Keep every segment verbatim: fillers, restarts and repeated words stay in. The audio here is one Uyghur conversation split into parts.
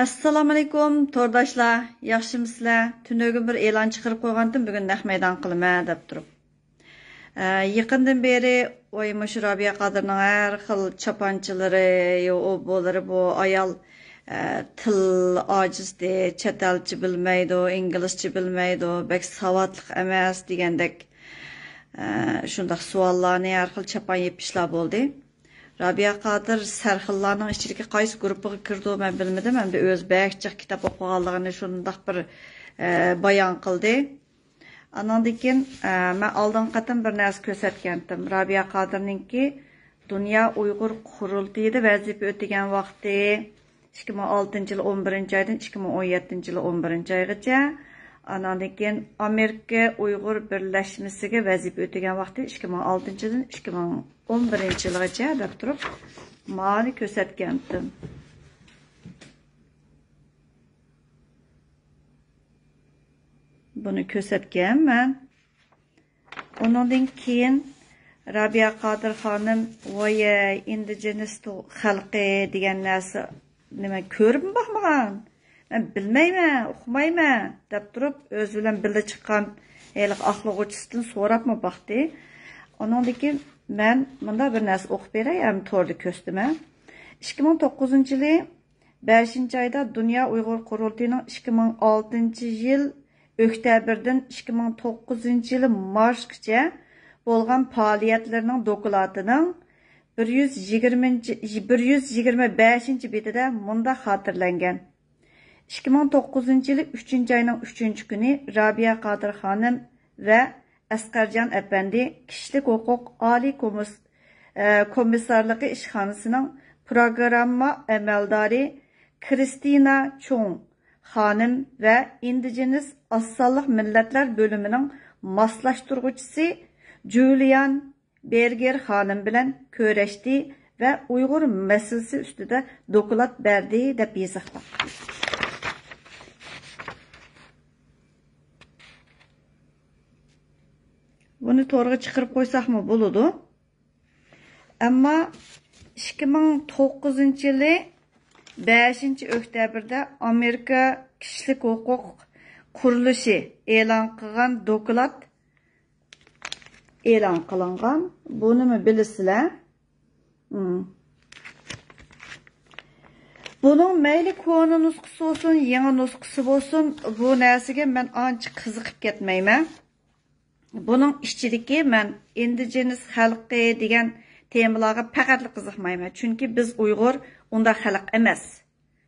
ئەسسالامۇئەلەيكۇم تورداشلار، ياخشىمۇسىلەر؟ تۈنۈگۈن بىر ئېلان چىقىرىپ قويغانتىم، بۈگۈن نەق مەيدان قىلىمەن دەپ تۇرۇپ. ئە، يېقىندىن بېرى ۋاي مۇشۇ رابىيە قادىرنىڭ ھەر خىل چاپانچىلىرى، يو، ئۇ بۇلىرى، بۇ ئايال، ئە، تىل ئاجىزدى، چەت ئەلچە بىلمەيدۇ، ئىنگلىزچە بىلمەيدۇ، بەك ساۋاتلىق ئەمەس دېگەندەك، ئە، شۇنداق سوئاللارنى، ھەر خىل چاپان يېپىشلار بولدى. رابىيە قادىر سەرخىللارنىڭ ئىچىدىكى قايسى گۇرۇپپىغا كىرىدۇ، مەن بىلمىدىم. ئەمدى ئۆزى بەك جىق كىتاب ئوقۇغانلىقىنى شۇنداق بىر، ئە، بايان قىلدى. ئاناندىن كېيىن، ئە، مەن ئالدىنقى قېتىم بىر نەرسە كۆرسەتكەنتىم. رابىيە قادىرنىڭكى دۇنيا ئۇيغۇر قۇرۇلتىيىدا ۋەزىپە ئۆتىگەن ۋاقتى، ئىككى مىڭ ئالتىنچى يىل ئون بىرىنچى ئايدىن ئىككى مىڭ ئون يەتتىنچى يىل ئون بىرىنچى ئايغىچە. ئاناندىن كېيىن ئامېرىكا ئۇيغۇر بىرلەشمىسىگە ۋەزىپە ئۆتىگەن ۋاقتى ئىككى مىڭ ئالتىنچى يىلدىن ئىككى مىڭ ئون بىرىنچى يىلغىچە دەپ تۇرۇپ، مانى كۆرسەتكەنتىم. بۇنى كۆرسەتكەنمەن. ئۇنىڭدىن كېيىن رابىيە قادىر خانىم، ۋايەي، ئىندىجېنىس خەلقى دېگەن نەرسىنى مەن كۆرۈپمۇ باقمىغان، مەن بىلمەيمەن، ئۇقمايمەن دەپ تۇرۇپ، ئۆزى بىلەن بىللە چىققان ھېلىقى ئاقلىغۇچىسىدىن سوراپمۇ باقتى. ئۇنىڭدىن كېيىن مەن مۇنداق بىر نەرسە ئوقۇپ بېرەي، ھەم توردا كۆرسىتىمەن. ئىككى مىڭ توققۇزىنچى يىلى بەشىنچى ئايدا دۇنيا ئۇيغۇر قۇرۇلتىيىنىڭ ئىككى مىڭ ئالتىنچى يىل ئۆكتەبىردىن ئىككى مىڭ توققۇزىنچى يىل مارسقىچە بولغان پائالىيەتلىرىنىڭ دوكلاتىنىڭ بىر يۈز يىگىرمىنچى، بىر يۈز يىگىرمە بەشىنچى بېتىدە مۇنداق خاتىرىلەنگەن: ئىككى مىڭ توققۇزىنچى يىلى ئۈچىنچى ئاينىڭ ئۈچىنچى كۈنى رابىيە قادىر خانىم ۋە ئەسقەرجان ئەپەندى كىشىلىك ھوقۇق ئالىي كومىس-، ئە، كومىسسارلىقى ئىشخانىسىنىڭ پروگرامما ئەمەلدارى كىرىستىنا چۇڭ خانىم ۋە ئىندىجېنىس ئاز سانلىق مىللەتلەر بۆلۈمىنىڭ ماسلاشتۇرغۇچىسى جۇلىيان بېرگېر خانىم بىلەن كۆرۈشتى ۋە ئۇيغۇر مەسىلىسى ئۈستىدە دوكلات بەردى، دەپ يېزىقلىق. بۇنى تورغا چىقىرىپ قويساقمۇ بولىدۇ. ئەمما ئىككى مىڭ توققۇزىنچى يىلى بەشىنچى ئۆكتەبىردە ئامېرىكا كىشىلىك ھوقۇق قۇرۇلۇشى ئېلان قىلغان دوكلات ئېلان قىلىنغان. بۇنىمۇ بىلىسىلەر. مم. بۇنىڭ مەيلى كونا نۇسخىسى بولسۇن، يېڭى نۇسخىسى بولسۇن، بۇ نەرسىگە مەن ئانچە قىزىقىپ كەتمەيمەن. بۇنىڭ ئىچىدىكى مەن ئىندىجېنىس خەلقى دېگەن تېمىلارغا پەقەتلا قىزىقمايمەن. چۈنكى بىز ئۇيغۇر ئۇنداق خەلق ئەمەس.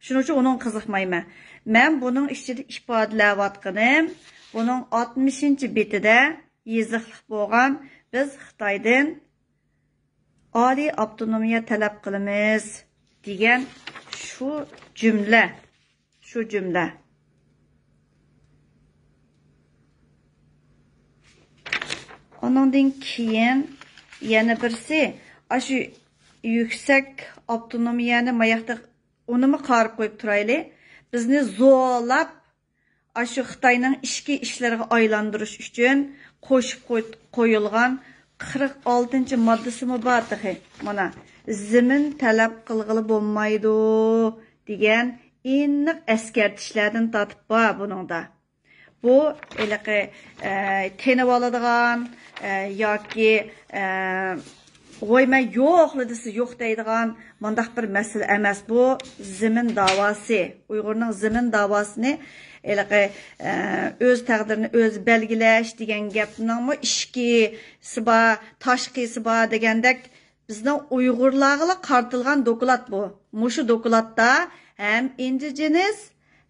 شۇنىڭ ئۈچۈن ئۇنىڭغا قىزىقمايمەن. مەن بۇنىڭ ئىچىدە ئىپادىلەۋاتقىنىم، بۇنىڭ ئاتمىشىنچى بېتىدە يېزىقلىق بولغان، بىز خىتايدىن ئالىي ئاپتونومىيە تەلەپ قىلىمىز دېگەن شۇ جۈملە، شۇ جۈملە. ئۇنىڭدىن كېيىن يەنە بىرسى، ئاشۇ يۈكسەك ئاپتونومىيەنى ماياقتا ئۇنىمۇ قارىپ قويۇپ تۇرايلى. بىزنى زورلاپ، ئاشۇ خىتاينىڭ ئىچكى ئىشلىرىغا ئايلاندۇرۇش ئۈچۈن قوشۇپ قوي-، قويۇلغان قىرىق ئالتىنچى ماددىسىمۇ بار تېخى. مانا، زېمىن تەلەپ قىلغىلى بولمايدۇ دېگەن ئېنىق ئەسكەرتىشلەردىن تارتىپ بار بۇنىڭدا. بۇ ھېلىقى، ئە، تېنىۋالىدىغان، ئە، ياكى، ئە، ۋوي مەن يوقلا دېسە يوق دەيدىغان مۇنداق بىر مەسىلە ئەمەس. بۇ زېمىن داۋاسى، ئۇيغۇرنىڭ زېمىن داۋاسىنى ھېلىقى، ئە، ئۆز تەقدىرىنى ئۆزى بەلگىلەش دېگەن گەپنىڭمۇ ئىچكىسى بار، تاشقىسى بار دېگەندەك بىزنىڭ ئۇيغۇرلارغىلا قارىتىلغان دوكلات بۇ. مۇشۇ دوكلاتتا ھەم ئىندىجېنىس،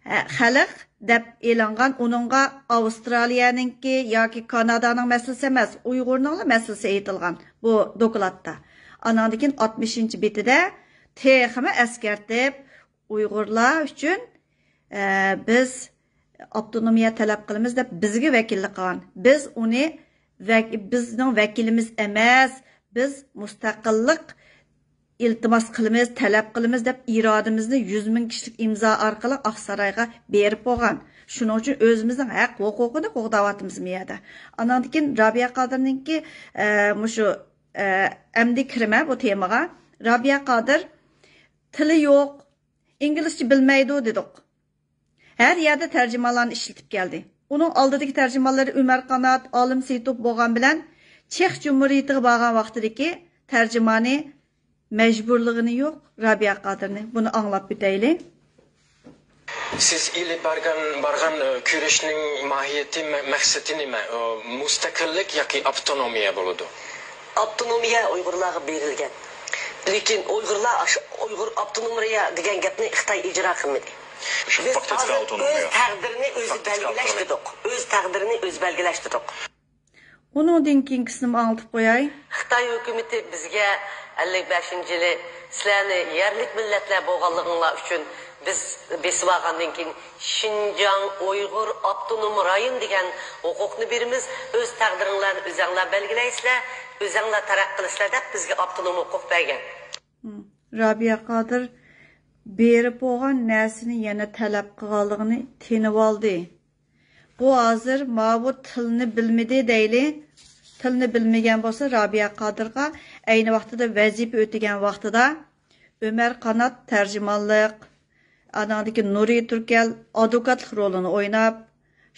ھە، خەلق دەپ ئېلىنغان، ئۇنىڭغا ئاۋسترالىيەنىڭكى ياكى كانادانىڭ مەسىلىسى ئەمەس، ئۇيغۇرنىڭلا مەسىلىسى ئېيتىلغان بۇ دوكلاتتا. ئاناندىن كېيىن ئاتمىشىنچى بېتىدە تېخىمۇ ئەسكەرتىپ، ئۇيغۇرلار ئۈچۈن، ئە، بىز ئاپتونومىيە تەلەپ قىلىمىز دەپ بىزگە ۋەكىللىك قىلغان. بىز ئۇنى ۋەك-، بىزنىڭ ۋەكىلىمىز ئەمەس، بىز مۇستەقىللىق ئىلتىماس قىلىمىز، تەلەپ قىلىمىز دەپ ئىرادىمىزنى يۈز مىڭ كىشىلىك ئىمزا ئارقىلىق ئاقسارايغا بېرىپ بولغان. شۇنىڭ ئۈچۈن ئۆزىمىزنىڭ ھەق ھوقۇقىنى قوغداۋاتىمىز بۇ يەردە. ئاناندىن كېيىن رابىيە قادىرنىڭكى، ئە، مۇشۇ، ئە، ئەمدى كىرىمەن بۇ تېمىغا. رابىيە قادىر تىلى يوق، ئىنگلىزچە بىلمەيدۇ دېدۇق. ھەر يەردە تەرجىمانلارنى ئىشلىتىپ كەلدى. ئۇنىڭ ئالدىدىكى تەرجىمانلىرى ئۆمەر قانات، ئالىم سېيىتوف بولغان بىلەن چېخ جۇمھۇرىيىتىگە بارغان ۋاقتىدىكى تەرجىمانى مەجبۇرلىغىنى يوق رابىيە قادىرنى. بۇنى ئاڭلاپ ئۆتەيلى. سىز ئېلىپ بارغان بارغان كۈرەشنىڭ ماھىيىتى، مەقسىتى نېمە؟ مۇستەقىللىك ياكى ئاپتونومىيە بولىدۇ؟ ئاپتونومىيە ئۇيغۇرلارغا بېرىلگەن. لېكىن ئۇيغۇرلار ئاشۇ ئۇيغۇر ئاپتونومىيە دېگەن گەپنى خىتاي ئىجرا قىلمىدى. بىز ھازىر ئۆز تەقدىرىنى ئۆزى بەلگىلەش دېدۇق. ئۆز تەقدىرىنى ئۆزى بەلگىلەش دېدۇق. ئۇنىڭدىن كېيىنكىسىنىمۇ ئاڭلىتىپ قوياي. خىتاي ھۆكۈمىتى بىزگە ئەللىك بەشىنچى يىلى سىلەرنى يەرلىك مىللەتلەر بولغانلىقىڭلار ئۈچۈن بىز بېسىۋالغاندىن كېيىن شىنجاڭ ئۇيغۇر ئاپتونوم رايون دېگەن ھوقۇقنى بېرىمىز، ئۆز تەقدىرىڭلارنى ئۆزەڭلار بەلگىلەيسىلەر، ئۆزەڭلار تەرەققىي قىلىسىلەر دەپ بىزگە ئاپتونوم ھوقۇق بەرگەن. رابىيە قادىر بېرىپ بولغان نەرسىنى يەنە تەلەپ قىلغانلىقىنى تېنىۋالدى. بۇ ھازىر ماۋۇ تىلنى بىلمىدى دەيلى. تىلنى بىلمىگەن بولسا رابىيە قادىرغا ئەينى ۋاقتىدا ۋەزىپە ئۆتىگەن ۋاقتىدا ئۆمەر قانات تەرجىمانلىق، ئاناڭدىكى نۇرى تۈركەل ئادۋوكاتلىق رولىنى ئويناپ،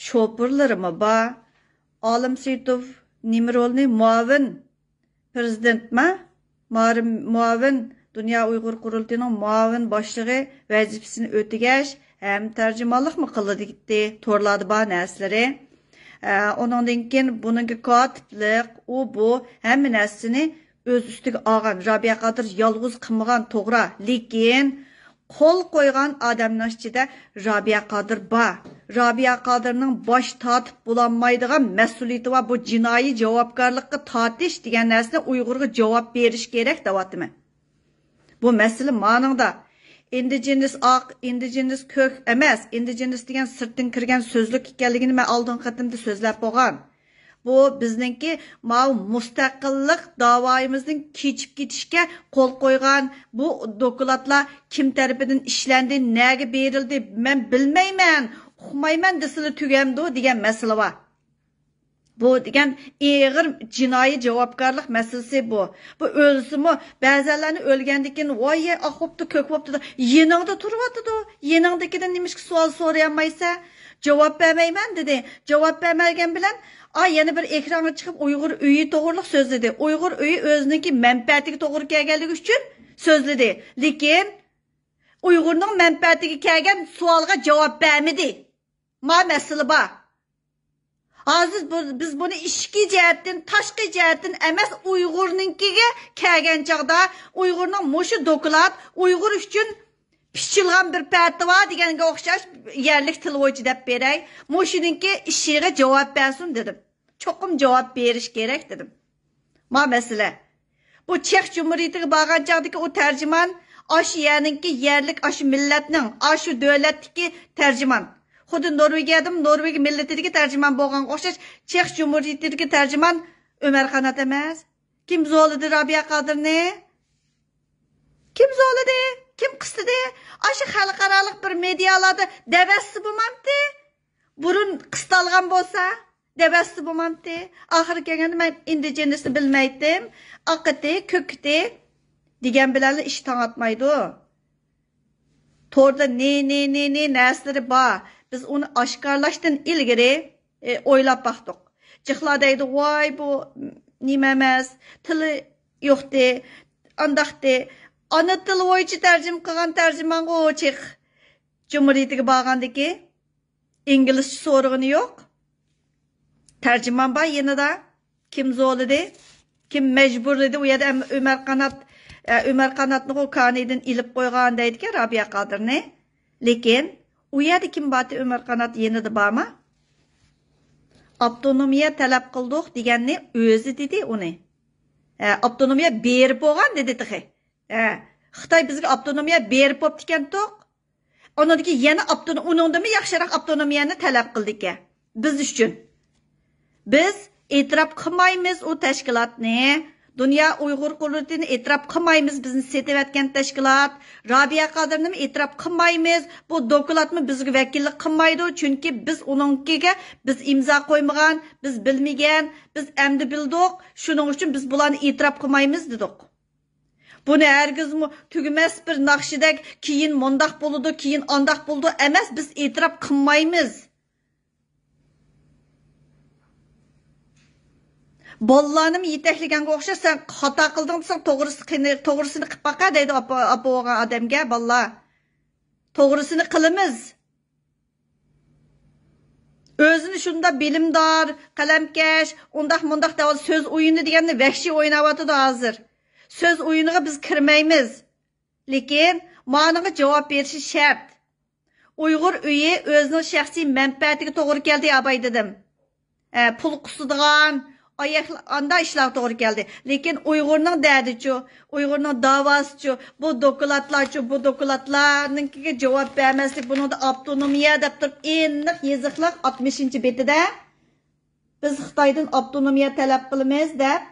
شوپۇرلىرىمۇ بار. ئالىم سېيىتوف نېمە رولنى؟ مۇئاۋىن پرېزىدېنتما؟ مۇئاۋىن دۇنيا ئۇيغۇر قۇرۇلتىيىنىڭ مۇئاۋىن باشلىقى ۋەزىپىسىنى ئۆتىگەچ، ھەم تەرجىمانلىقمۇ قىلىدىكتى، تورلاردا بار نەرسىلىرى. ئۇنىڭدىن كېيىن بۇنىڭكى كاتىپلىق، ئۇ بۇ ھەممە نەرسىنى ئۆز ئۈستىگە ئالغان، رابىيە قادىر يالغۇز قىلمىغان، توغرا. لېكىن قول قويغان ئادەمنىڭ ئىچىدە رابىيە قادىر بار. رابىيە قادىرنىڭ باش تارتىپ بولالمايدىغان مەسئۇلىيىتى بار. بۇ جىنايى جاۋابكارلىققا تارتىش دېگەن نەرسىنى ئۇيغۇرغا جاۋاب بېرىش كېرەك دەۋاتىمەن. بۇ مەسىلە مانىڭدا. ئىندىجېنىس ئاق، ئىندىجېنىس كۆك ئەمەس، ئىندىجېنىس دېگەن سىرتتىن كىرگەن سۆزلۈك ئىكەنلىكىنى مەن ئالدىنقى قېتىمدا سۆزلەپ بولغان. بۇ بىزنىڭكى ماۋۇ مۇستەقىللىق داۋايىمىزدىن كېچىپ كېتىشكە قول قويغان بۇ دوكلاتلار كىم تەرىپىدىن ئىشلەندى، نەگە بېرىلدى، مەن بىلمەيمەن، ئۇقمايمەن دېسىلا تۈگەمدۇ دېگەن مەسىلە بار. بۇ دېگەن ئېغىر جىنايى جاۋابكارلىق مەسىلىسى بۇ. بۇ ئۆلسىمۇ، بەزەنلەرنى ئۆلگەندىن كېيىن، ۋاي، ئاق بوپتۇ، كۆك بوپتۇ دەپ، يېنىڭدا تۇرۇۋاتىدۇ. يېنىڭدىكىدىن نېمىشقا سوئال سورىيالمايسەن؟ جاۋاب بەرمەيمەن دېدى. جاۋاب بەرمىگەن بىلەن، ئا، يەنە بىر ئېكرانغا چىقىپ ئۇيغۇر ئۆيى توغرىلىق سۆزلىدى. ئۇيغۇر ئۆيى ئۆزىنىڭكى مەنپەئەتىگە توغرا كەلگەنلىكى ئۈچۈن سۆزلىدى. لېكىن ئۇيغۇرنىڭ مەنپەئەتىگە كەلگەن سوئالغا جاۋاب بەرمىدى. ما مەسىلە بار. ھازىر بۇ، بىز بۇنى ئىچكى جەھەتتىن، تاشقى جەھەتتىن ئەمەس، ئۇيغۇرنىڭكىگە كەلگەن چاغدا، ئۇيغۇرنىڭ مۇشۇ دوكلات ئۇيغۇر ئۈچۈن پىچىلغان بىر پەتىۋا دېگەنگە ئوخشاش يەرلىك تىلوۋچى دەپ بېرەي، مۇشۇنىڭكى ئىشىغا جاۋاب بەرسۇن دېدىم. چوقۇم جاۋاب بېرىش كېرەك دېدىم. ما مەسىلە. بۇ چېخ جۇمھۇرىيىتىگە بارغان چاغدىكى ئۇ تەرجىمان ئاشۇ يەرنىڭكى يەرلىك، ئاشۇ مىللەتنىڭ، ئاشۇ دۆلەتتىكى تەرجىمان. خۇددى نورۋېگىيەدىمۇ نورۋېگىيە مىللىتىدىكى تەرجىمان بولغانغا ئوخشاش، چېخ جۇمھۇرىيىتىدىكى تەرجىمان ئۆمەر قانات ئەمەس. كىم زورلىدى رابىيە قادىرنى؟ كىم زورلىدى؟ كىم قىستىدى؟ ئاشۇ خەلقئارالىق بىر مېدىيالاردا دەۋەتسە بولمامتى؟ بۇرۇن قىستالغان بولسا، دەۋەتسە بولمامتى؟ ئاخىرى كەلگەندە مەن ئىندىجېنىسنى بىلمەيتتىم، ئاقىتى، كۆكىتى دېگەن بىلەنلا ئىش تاڭاتمايدۇ. توردا نى، نى، نى، نى نەرسىلىرى بار. بىز ئۇنى ئاشكارىلاشتىن ئىلگىرى ئويلاپ باقتۇق. جىقلار دەيدۇ، ۋاي، بۇ نېمە ئەمەس، تىلى يوقتى، ئانداقتى. ئانا تىل بويىچە تەرجىمە قىلغان تەرجىمانغۇ چېخ جۇمھۇرىيىتىگە بارغاندىكى ئىنگلىزچە سورىغىنى يوق. تەرجىمان بار يېنىدا. كىم زورلىدى؟ كىم مەجبۇرلىدى؟ ئۇ يەردە ئەم-، ئۆمەر قانات، ئە، ئۆمەر قاناتنىغۇ كانىدىن ئېلىپ قويغان دەيدىكەن رابىيە قادىرنى. لېكىن ئۇ يەردە كىم بارتى؟ ئۆمەر قانات يېنىدا بارما؟ ئاپتونومىيە تەلەپ قىلدۇق دېگەننى ئۆزى دېدى ئۇنى. ئە، ئاپتونومىيە بېرىپ بولغان دېدى تېخى. ھە، خىتاي بىزگە ئاپتونومىيە بېرىپ بوپتىكەنتۇق. ئۇنىڭدىن كېيىن يەنە ئاپتونوم، ئۇنىڭدىنمۇ ياخشىراق ئاپتونومىيەنى تەلەپ قىلدىكەن بىز ئۈچۈن. بىز ئېتىراپ قىلمايمىز ئۇ تەشكىلاتنى. دۇنيا ئۇيغۇر قۇرۇلتىيىنى ئېتىراپ قىلمايمىز، بىزنى سېتىۋەتكەن تەشكىلات. رابىيە قادىرنىمۇ ئېتىراپ قىلمايمىز. بۇ دوكلاتمۇ بىزگە ۋەكىللىك قىلمايدۇ، چۈنكى بىز ئۇنىڭكىگە بىز ئىمزا قويمىغان، بىز بىلمىگەن، بىز ئەمدى بىلدۇق، شۇنىڭ ئۈچۈن بىز بۇلارنى ئېتىراپ قىلمايمىز دېدۇق. بۇنى ھەرگىزمۇ تۈگىمەس بىر ناخشىدەك، كېيىن مۇنداق بولىدۇ، كېيىن ئانداق بولىدۇ ئەمەس، بىز ئېتىراپ قىلمايمىز. بالىلارنىمۇ يېتەكلىگەنگە ئوخشاش، سەن خاتا قىلدىڭ دېسەڭ، توغرىسى قېنى-، توغرىسىنى قىلىپ باقە دەيدۇ ئاپا، ئاپا بولغان ئادەمگە بالىلار. توغرىسىنى قىلىمىز. ئۆزىنى شۇنداق بىلىمدار، قەلەمكەش، ئۇنداق مۇنداق دەۋاتىدۇ. سۆز ئويۇنى دېگەننى ۋەھشىي ئويناۋاتىدۇ ھازىر. سۆز ئويۇنىغا بىز كىرمەيمىز. لېكىن مانىڭغا جاۋاب بېرىشى شەرت. ئۇيغۇر ئۆيى ئۆزىنىڭ شەخسىي مەنپەئەتىگە توغرا كەلدى، ئاباي دېدىم. ئە، پۇل قۇسىدىغان، ئاياق، ئاندا ئىشلارغا توغرا كەلدى. لېكىن ئۇيغۇرنىڭ دەردىچۇ، ئۇيغۇرنىڭ داۋاسىچۇ، بۇ دوكلاتلارچۇ، بۇ دوكلاتلارنىڭكىگە جاۋاب بەرمەسلىك، بۇنىڭدا ئاپتونومىيە دەپ تۇرۇپ ئېنىق يېزىقلىق ئاتمىشىنچى بېتىدە، بىز خىتايدىن ئاپتونومىيە تەلەپ قىلىمىز دەپ،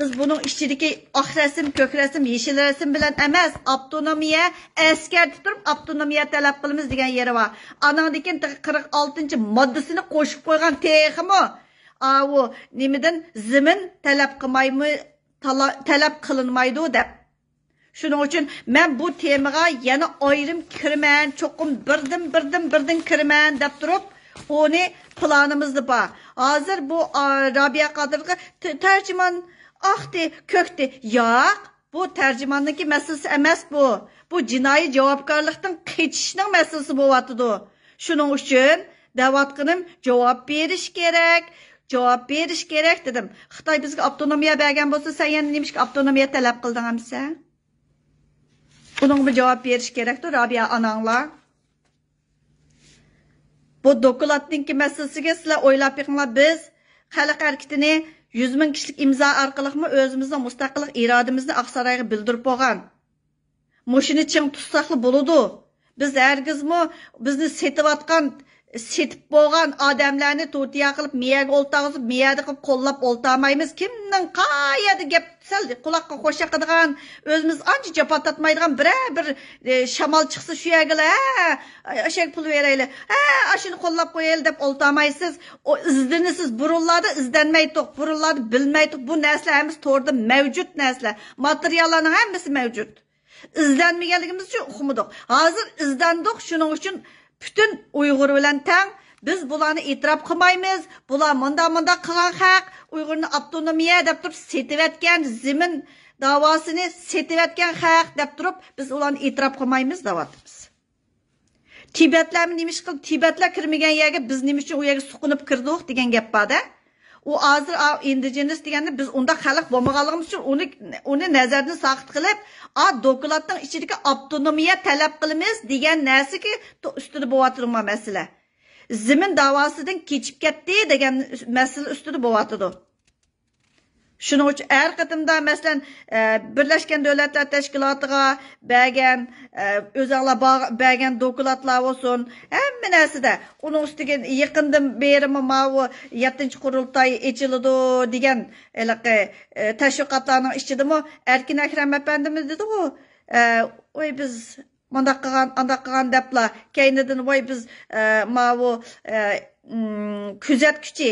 بىز بۇنىڭ ئىچىدىكى ئاق رەسىم، كۆك رەسىم، يېشىل رەسىم بىلەن ئەمەس، ئاپتونومىيە ئەسكەرتىپ تۇرۇپ ئاپتونومىيە تەلەپ قىلىمىز دېگەن يېرى بار. ئانىڭدىن كېيىن تېخى قىرىق ئالتىنچى ماددىسىنى قوشۇپ قويغان تېخىمۇ، ئاۋۇ نېمىدىن زېمىن تەلەپ قىلمايمۇ-، تالا-، تەلەپ قىلىنمايدۇ دەپ. شۇنىڭ ئۈچۈن مەن بۇ تېمىغا يەنە ئايرىم كىرىمەن، چوقۇم بىردىن، بىردىن، بىردىن كىرىمەن دەپ تۇرۇپ، ئۇنى پىلانىمىزدا بار. ھازىر بۇ، ئا، رابىيە قادىرغا ت-، تەرجىمان ئاقتى، كۆكتى. ياق، بۇ تەرجىماننىڭكى مەسىلىسى ئەمەس بۇ. بۇ جىنايى جاۋابكارلىقتىن قېچىشنىڭ مەسىلىسى بولۇۋاتىدۇ. شۇنىڭ ئۈچۈن دەۋاتقىنىم جاۋاب بېرىش كېرەك، جاۋاب بېرىش كېرەك دېدىم. خىتاي بىزگە ئاپتونومىيە بەرگەن بولسا، سەن يەنە نېمىشقا ئاپتونومىيە تەلەپ قىلدىڭ ئەمىسە؟ بۇنىڭغا جاۋاب بېرىش كېرەكتۇ، رابىيە ئاناڭلار. بۇ دوكلاتنىڭكى مەسىلىسىگە سىلەر ئويلاپ بېقىڭلار، بىز خەلق ھەرىكىتىنى يۈز مىڭ كىشىلىك ئىمزا ئارقىلىقمۇ ئۆزىمىزنىڭ مۇستەقىللىق ئىرادىمىزنى ئاقسارايغا بىلدۈرۈپ بولغان. مۇشۇنى چىڭ تۇتساقلا بولىدۇ. بىز ھەرگىزمۇ بىزنى سېتىۋاتقان، سېتىپ بولغان ئادەملەرنى تۇتىيا قىلىپ، مىيەگە ئولتۇرغۇزۇپ، مىيەدە قىلىپ قوللاپ ئولتۇرمايمىز. كىمنىڭ قايەردە گەپ سەل قۇلاققا خوش ياقىدىغان، ئۆزىمىز ئانچە جاپا تارتمايدىغان بىرەر بىر، ئە، شامال چىقسا شۇ يەرگىلا، ھە، ئاشۇ يەرگە پۇل بېرەيلى، ھە، ئاشۇنى قوللاپ قويايلى دەپ ئولتۇرمايسىز. ئۇ ئىزدىنىسىز. بۇرۇنلاردا ئىزدەنمەيتتۇق، بۇرۇنلاردا بىلمەيتتۇق. بۇ نەرسىلەر ھەممىسى توردا مەۋجۇت نەرسىلەر. ماتېرىياللارنىڭ ھەممىسى مەۋجۇت. ئىزدەنمىگەنلىكىمىز ئۈچۈن ئۇقمىدۇق. ھازىر ئىزدەندۇق، شۇنىڭ ئۈچۈن پۈتۈن ئۇيغۇر بىلەن تەڭ، بىز بۇلارنى ئېتىراپ قىلمايمىز، بۇلار مۇنداق مۇنداق قىلغان خەق، ئۇيغۇرنى ئاپتونومىيە دەپ تۇرۇپ سېتىۋەتكەن، زېمىن داۋاسىنى سېتىۋەتكەن خەق دەپ تۇرۇپ، بىز ئۇلارنى ئېتىراپ قىلمايمىز دەۋاتىمىز. تىبەتلەرمۇ نېمە ئىش قىلدى؟ تىبەتلەر كىرمىگەن يەرگە بىز نېمە ئۈچۈن ئۇ يەرگە سۇقۇنۇپ كىردۇق دېگەن گەپ بار-دە. ئۇ ھازىر ئا-، ئىندىجېنىس دېگەندە بىز ئۇنداق خەلق بولمىغانلىقىمىز ئۈچۈن ئۇنى، ئۇنى نەزەردىن ساقىت قىلىپ، ئا، دوكلاتنىڭ ئىچىدىكى ئاپتونومىيە تەلەپ قىلىمىز دېگەن نەرسىگە تو-، ئۈستىدە بولۇۋاتىدۇ ما مەسىلە. زېمىن داۋاسىدىن كېچىپ كەتتى دېگەن مەسىلە ئۈستىدە بولۇۋاتىدۇ. شۇنىڭ ئۈچۈن ھەر قېتىمدا، مەسىلەن، ئە، بىرلەشكەن دۆلەتلەر تەشكىلاتىغا بەرگەن، ئە، ئۆزۈڭلار با-، بەرگەن دوكلاتلار بولسۇن، ھەممە نەرسىدە. ئۇنىڭ ئۈستىگە يېقىندىن بېرىمۇ ماۋۇ يەتتىنچى قۇرۇلتاي ئېچىلىدۇ دېگەن ھېلىقى، ئە، تەشۋىقاتلارنىڭ ئىچىدىمۇ ئەركىن ئەكرەم ئەپەندىمىز دېدىغۇ، ئە، ۋاي بىز مۇنداق قىلغان، ئانداق قىلغان دەپلا، كەينىدىن ۋاي بىز، ئە، ماۋۇ، ئە، ئىم، كۆزەتكۈچى،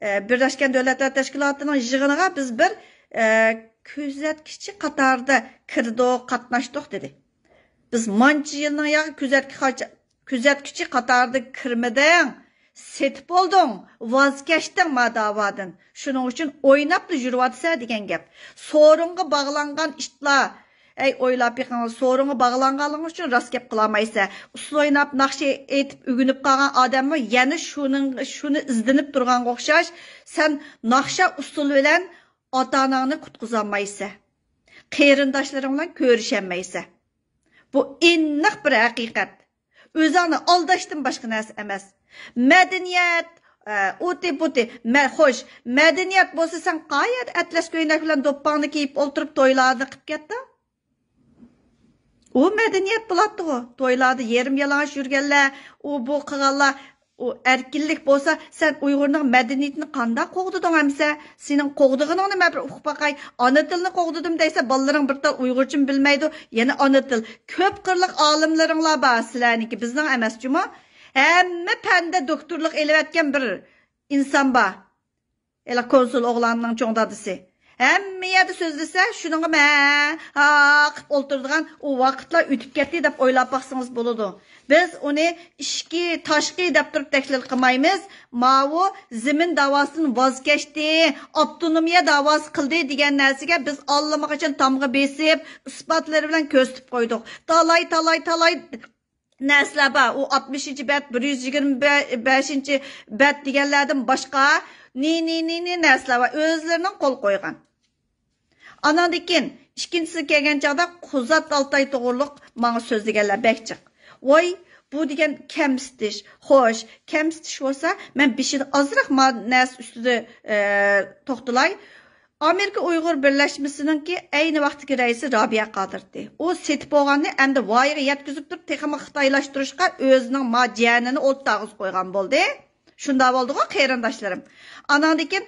ئە، بىرلەشكەن دۆلەتلەر تەشكىلاتىنىڭ يىغىنىغا بىز بىر، ئە، كۆزەتكۈچى قاتارىدا كىردۇق، قاتناشتۇق دېدى. بىز مانچە يىلنىڭ ياغى كۆزەتكۈ-، كۆزەتكۈچى قاتارىدا كىرمىدىڭ، سېتىپ بولدۇڭ، ۋاز كەچتىڭ ما داۋادىن. شۇنىڭ ئۈچۈن ئويناپلا يۈرۈۋاتىسەن دېگەن گەپ. سورۇنغا باغلانغان ئىتلار. ئەي، ئويلاپ بېقىڭ، سورۇنغا باغلانغانلىقىڭ ئۈچۈن راست گەپ قىلالمايسەن. ئۇسسۇل ئويناپ، ناخشا ئېيتىپ ئۆگىنىپ قالغان ئادەممۇ يەنە شۇنىڭ، شۇنى ئىزدىنىپ تۇرغانغا ئوخشاش. سەن ناخشا ئۇسسۇل بىلەن ئاتا-ئاناڭنى قۇتقۇزالمايسەن. قېرىنداشلىرىڭ بىلەن كۆرۈشەلمەيسەن. بۇ ئېنىق بىر ھەقىقەت. ئۆزۈڭنى ئالداشتىن باشقا نەرسە ئەمەس. مەدەنىيەت، ئە، ئۇتى-پۇتى، مە-، خوش، مەدەنىيەت بولسا سەن قايەردە ئەتلەس كۆينەك بىلەن دوپپاڭنى كىيىپ ئولتۇرۇپ تويلارنى قىلىپ كەتتىڭ؟ ئۇ مەدەنىيەت بولاتتىغۇ. تويلاردا يېرىم يالىڭاچ يۈرگەنلەر، ئۇ بۇ قىلغانلار، ئۇ ئەركىنلىك بولسا، سەن ئۇيغۇرنىڭ مەدەنىيىتىنى قانداق قوغدىدىڭ ئەمىسە؟ سېنىڭ قوغدىغىنىڭنى مەن بىر ئۇقۇپ باقاي. ئانا تىلنى قوغدىدىم دەيسە، بالىلىرىڭ بىر تال ئۇيغۇرچىمۇ بىلمەيدۇ. يەنە ئانا تىل. كۆپ قىرلىق ئالىملىرىڭلار بار سىلەرنىڭكى، بىزنىڭ ئەمەس جۇمۇ. ھەممە پەندە دوكتورلۇق ئېلىۋەتكەن بىر ئىنسان بار. ھېلىقى كونسۇل ئوغلاننىڭ چوڭ دادىسى. ھەممە يەردە سۆزلىسە، شۇنىڭغا مە ھا قىپ ئولتۇرىدىغان ئۇ ۋاقىتلار ئۆتۈپ كەتتى دەپ ئويلاپ باقسىڭىز بولىدۇ. بىز ئۇنى ئىچكى، تاشقى دەپ تۇرۇپ تەھلىل قىلمايمىز. ماۋۇ زېمىن داۋاسىدىن ۋاز كەچتى، ئاپتونومىيە داۋاسى قىلدى دېگەن نەرسىگە بىز ئاللىماقاچان تامغا بېسىپ، ئىسپاتلىرى بىلەن كۆرسىتىپ قويدۇق. تالاي، تالاي، تالاي نەرسىلەر بار. ئۇ ئاتمىشىنچى بەت، بىر يۈز يىگىرمە بەشىنچى بەت دېگەنلەردىن باشقا نى، نى، نى، نى نەرسىلەر بار. ئۆزلىرىنىڭ قول قويغان. ئاناندىن كېيىن ئىككىنچىسى كەلگەن چاغدا قۇزات ئالتاي توغرۇلۇق ماڭا سۆزلىگەنلەر بەك جىق. ۋاي، بۇ دېگەن كەمسىتىش. خوش، كەمسىتىش بولسا، مەن بېشىدا ئازراق ما نەرسە ئۈستىدە، ئە، توختىلاي. ئامېرىكا ئۇيغۇر بىرلەشمىسىنىڭكى ئەينى ۋاقىتتىكى رەئىسى رابىيە قادىر ئىدى. ئۇ سېتىپ بولغاننى ئەمدى ۋايىغا يەتكۈزۈپ تۇرۇپ، تېخىمۇ خىتايلاشتۇرۇشقا ئۆزىنىڭ ما جىيەنىنى ئولتۇرغۇزۇپ قويغان بولدى. شۇنداق بولدىغۇ، قېرىنداشلىرىم. ئاناندىن كېيىن،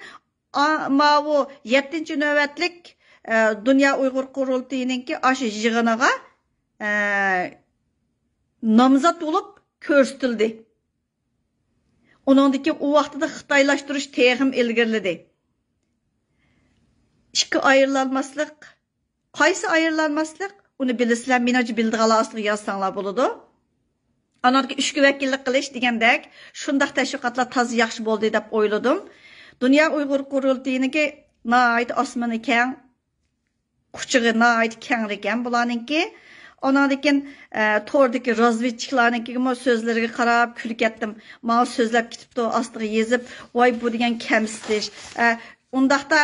ئا، ماۋۇ يەتتىنچى نۆۋەتلىك، ئە، دۇنيا ئۇيغۇر قۇرۇلتىيىنىڭكى ئاشۇ يىغىنىغا، ئە، نامزات بولۇپ كۆرسىتىلدى. ئۇنىڭدىن كېيىن ئۇ ۋاقتىدا خىتايلاشتۇرۇش تېخىمۇ ئىلگىرىلىدى. ئىككى ئايرىلالماسلىق. قايسى ئايرىلالماسلىق؟ ئۇنى بىلىسىلەر، مېنىڭچە بىلىدىغانلار ئاستىغا يازساڭلار بولىدۇ. ئانىڭدىن كېيىن ئۈچكە ۋەكىللىك قىلىش دېگەندەك، شۇنداق تەشۋىقاتلار تازا ياخشى بولدى دەپ ئويلىدىم. دۇنيا ئۇيغۇر قۇرۇلتىيىنىڭكى ناھايىتى ئاسمىنى كەڭ، قۇچىقى ناھايىتى كەڭرىكەن بۇلارنىڭكى. ئاناندىن كېيىن، ئە، توردىكى رازۋېدچىكلارنىڭكىمۇ سۆزلىرىگە قاراپ كۈلۈپ كەتتىم. ماڭا سۆزلەپ كېتىپتۇ، ئاستىغا يېزىپ، ۋاي، بۇ دېگەن كەمسىتىش. ئە، ئۇنداقتا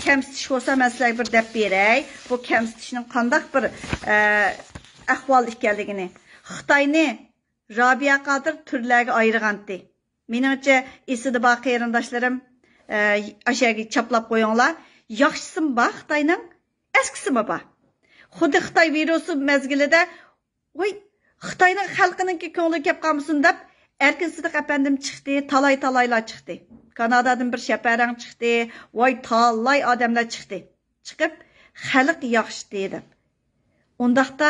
كەمسىتىش بولسا، مەن سىلەرگە بىر دەپ بېرەي. بۇ كەمسىتىشنىڭ قانداق بىر، ئە، ئەھۋال ئىكەنلىكىنى. خىتاينى رابىيە قادىر تۈرلەرگە ئايرىغانتى. مېنىڭچە، ئېسىدە بار قېرىنداشلىرىم، ئە، ئاشۇ يەرگە چاپلاپ قويۇڭلار. ياخشىسىمۇ بار خىتاينىڭ، ئەسكىسىمۇ بار. خۇددى خىتاي ۋىرۇسى مەزگىلىدە، ۋاي، خىتاينىڭ خەلقىنىڭكى كۆڭلىگە كەپ قالمىسۇن دەپ، ئەركىن سىدىق ئەپەندىم چىقتى، تالاي-تالايلار چىقتى. كانادادىن بىر شەپەرەڭ چىقتى، ۋاي، تالاي ئادەملەر چىقتى. چىقىپ، خەلق ياخشىتى دەپ. ئۇنداقتا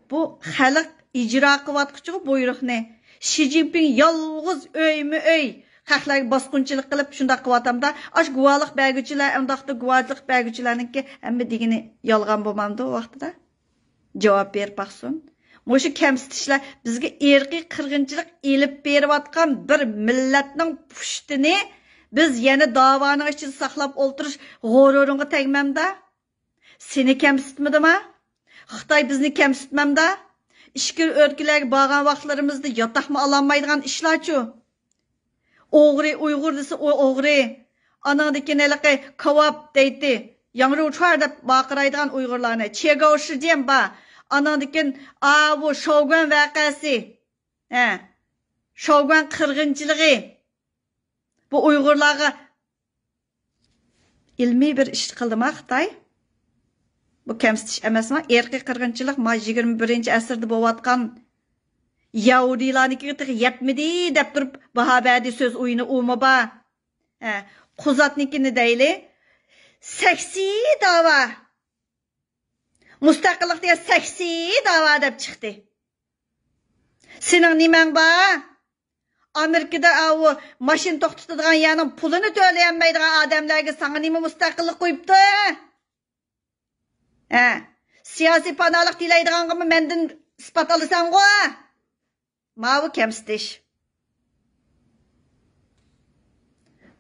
بۇ خەلق ئىجرا قىلىۋاتقۇچىغۇ بۇيرۇقنى. شى جىنپىڭ يالغۇز ئۆيمۇ ئۆي خەقلەرگە باسقۇنچىلىق قىلىپ شۇنداق قىلىۋاتامدا، ئاش گۇۋاھلىق بەرگۈچىلەر، ئۇنداقتا گۇۋاھلىق بەرگۈچىلەرنىڭكى ھەممە دېگىنى يالغان بولمامدۇ ئۇ ۋاقتىدا؟ جاۋاب بېرىپ باقسۇن. مۇشۇ كەمسىتىشلەر بىزگە ئىرقىي قىرغىنچىلىق ئېلىپ بېرىۋاتقان بىر مىللەتنىڭ پۇشتىنى بىز يەنە داۋانىڭ ئىچىدە ساقلاپ ئولتۇرۇش غۇرۇرۇڭغا تەگمەمدا؟ سېنى كەمسىتمىدىما؟ خىتاي بىزنى كەمسىتمەمدا؟ ئىچكىرى ئۆلكىلەرگە بارغان ۋاقىتلىرىمىزدا ياتاقمۇ ئالالمايدىغان ئىشلارچۇ؟ ئوغرى ئۇيغۇر دېسە، ئۇ ئوغرى. ئانىڭدىن كېيىن ھېلىقى كاۋاپ دەيتتى. ياڭرۇچۇار دەپ ۋارقىرايدىغان ئۇيغۇرلارنى. چيېگاۋ شىجيەن بار. ئانىڭدىن كېيىن، ئاۋۇ شوگۇەن ۋەقەسى. ھە. شوگۇەن قىرغىنچىلىقى. بۇ ئۇيغۇرلارغا ئىلمىي بىر ئىش قىلدىما خىتاي؟ بۇ كەمسىتىش ئەمەسما؟ ئىرقىي قىرغىنچىلىق ما يىگىرمە بىرىنچى ئەسىردە بولۇۋاتقان يەھۇدىيلارنىڭكىگە تېخى يەتمىدى دەپ تۇرۇپ باھا بەردى، سۆز ئويۇنى ئۇمۇ بار. ھە، قۇزاتنىڭكىنى دەيلى. سەكسىي داۋا. مۇستەقىللىق دېگەن سەكسىي داۋا دەپ چىقتى. سېنىڭ نېمەڭ بار؟ ئامېرىكىدا ئاۋۇ ماشىنا توختىتىدىغان يەرنىڭ پۇلىنى تۆلىيەلمەيدىغان ئادەملەرگە ساڭا نېمە مۇستەقىللىق قويۇپتۇ؟ ھە؟ سىياسىي پاناھلىق تىلەيدىغانغىمۇ مەندىن ئىسپات ئالىسەنغۇ؟ ماۋۇ كەمسىتىش.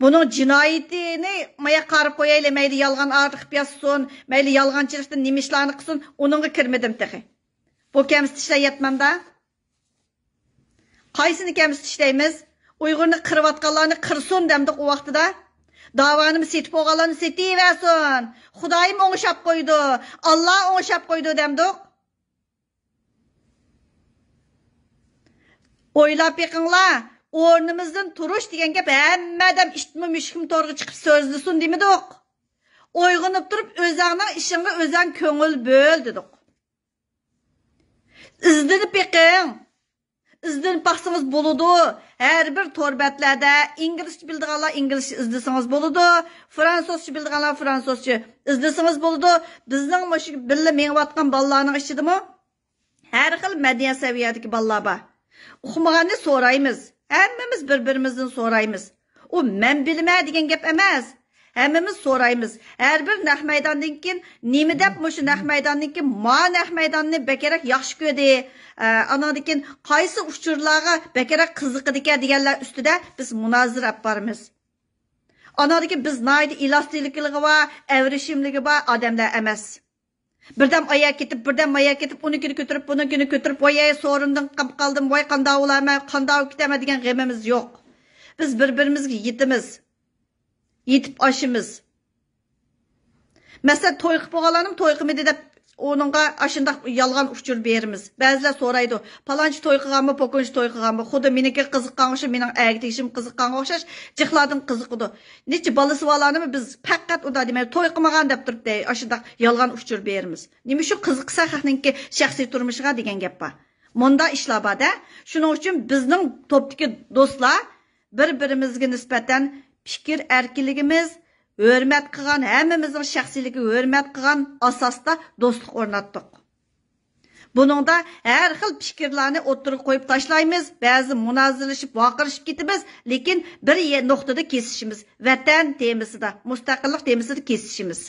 بۇنىڭ جىنايىتىنى مايا قارىپ قويايلى، مەيلى يالغان ئارتىقىپ يازسۇن، مەيلى يالغانچىلىقتىن نېمە ئىشلارنى قىلسۇن، ئۇنىڭغا كىرمىدىم تېخى. بۇ كەمسىتىشلەر يەتمەمدا؟ قايسىنى كەمسىتىش دەيمىز؟ ئۇيغۇرنى قىرىۋاتقانلارنى قىرسۇن دەمدۇق ئۇ ۋاقتىدا. داۋانىمۇ سېتىپ بولغانلارنى سېتىۋەرسۇن. خۇدايىم ئوڭشاپ قويىدۇ، ئاللا ئوڭشاپ قويىدۇ دەمدۇق. ئويلاپ بېقىڭلار، ئورنىمىزدىن تۇرۇش دېگەن گەپ ھەممە ئادەم ئىتمۇ مۈشۈكمۇ تورغا چىقىپ سۆزلىسۇن دېمىدۇق. ئويغىنىپ تۇرۇپ ئۆزەڭنىڭ ئىشىڭغا ئۆزەڭ كۆڭۈل بۆل دېدۇق. ئىزدىنىپ بېقىڭ. ئىزدىنىپ باقسىڭىز بولىدۇ. ھەر بىر تور بەتلەردە ئىنگلىزچە بىلىدىغانلار ئىنگلىزچە ئىزدىسىڭىز بولىدۇ. فرانسۇزچە بىلىدىغانلار فرانسۇزچە ئىزدىسىڭىز بولىدۇ. بىزنىڭ مۇشۇ بىللە مېڭىۋاتقان بالىلارنىڭ ئىچىدىمۇ ھەر خىل مەدەنىيەت سەۋىيەدىكى بالىلار بار. ئۇقمىغاننى سورايمىز. ھەممىمىز بىر-بىرىمىزدىن سورايمىز. ئۇ مەن بىلىمەن دېگەن گەپ ئەمەس. ھەممىمىز سورايمىز. ھەر بىر نەق مەيداندىن كېيىن نېمە دەپ مۇشۇ نەق مەيداندىن كېيىن ما نەق مەيداننى بەكرەك ياخشى كۆردى؟ ئە، ئانىڭدىن كېيىن قايسى ئۇچۇرلارغا بەكرەك قىزىقىدىكەن دېگەنلەر ئۈستىدە بىز مۇنازىرە ئېلىپ بارىمىز. ئانىڭدىن كېيىن بىز ناھايىتى ئېلاستىكلىقى بار، ئەۋرىشىملىكى بار ئادەملەر ئەمەس. بىردەم ئاياغ كېتىپ، بىردەم ماياق كېتىپ، ئۇنىڭكىنى كۆتۈرۈپ، بۇنىڭكىنى كۆتۈرۈپ، ۋاي، ھەي، سورۇندىن قاپ قالدىم، ۋاي، قانداق بولارمەن، قانداق بولۇپ كېتەرمەن دېگەن غېمىمىز يوق. بىز بىر-بىرىمىزگە يېتىمىز، يېتىپ ئاشىمىز. مەسىلەن، توي قىلىپ بولغانلارنىڭ توي قىلمىدى دەپ، ئۇنىڭغا ئاشۇنداق يالغان ئۇچۇر بېرىمىز. بەزىلەر سورايدۇ، پالانچى توي قىلغانمۇ، پوكۇنچى توي قىلغانمۇ؟ خۇددى مېنىڭكى قىزىققانغا ئوخشاش، مېنىڭ ئەگىدىشىم قىزىققانغا ئوخشاش، جىقلاردىن قىزىقىدۇ. نېچە بالىسى بارلارنىمۇ بىز پەقەت ئۇنداق دېمەي، توي قىلمىغان دەپ تۇرۇپ، دەي، ئاشۇنداق يالغان ئۇچۇر بېرىمىز. نېمە ئۈچۈن؟ قىزىقسا خەقنىڭكى شەخسىي تۇرمۇشىغا دېگەن گەپ بار. مۇنداق ئىشلار بار-دە. شۇنىڭ ئۈچۈن بىزنىڭ توپتىكى دوستلار بىر-بىرىمىزگە نىسبەتەن پىكىر ئەركىنلىكىمىز، ھۆرمەت قىلغان، ھەممىمىزنىڭ شەخسىيلىكىگە ھۆرمەت قىلغان ئاساستا دوستلۇق ئورناتتۇق. بۇنىڭدا ھەر خىل پىكىرلارنى ئوتتۇرىغا قويۇپ تاشلايمىز، بەزى مۇنازىرىلىشىپ، ۋارقىرىشىپ كېتىمىز، لېكىن بىر يە-، نۇقتىدا كېسىشىمىز، ۋەتەن تېمىسىدا، مۇستەقىللىق تېمىسىدا كېسىشىمىز.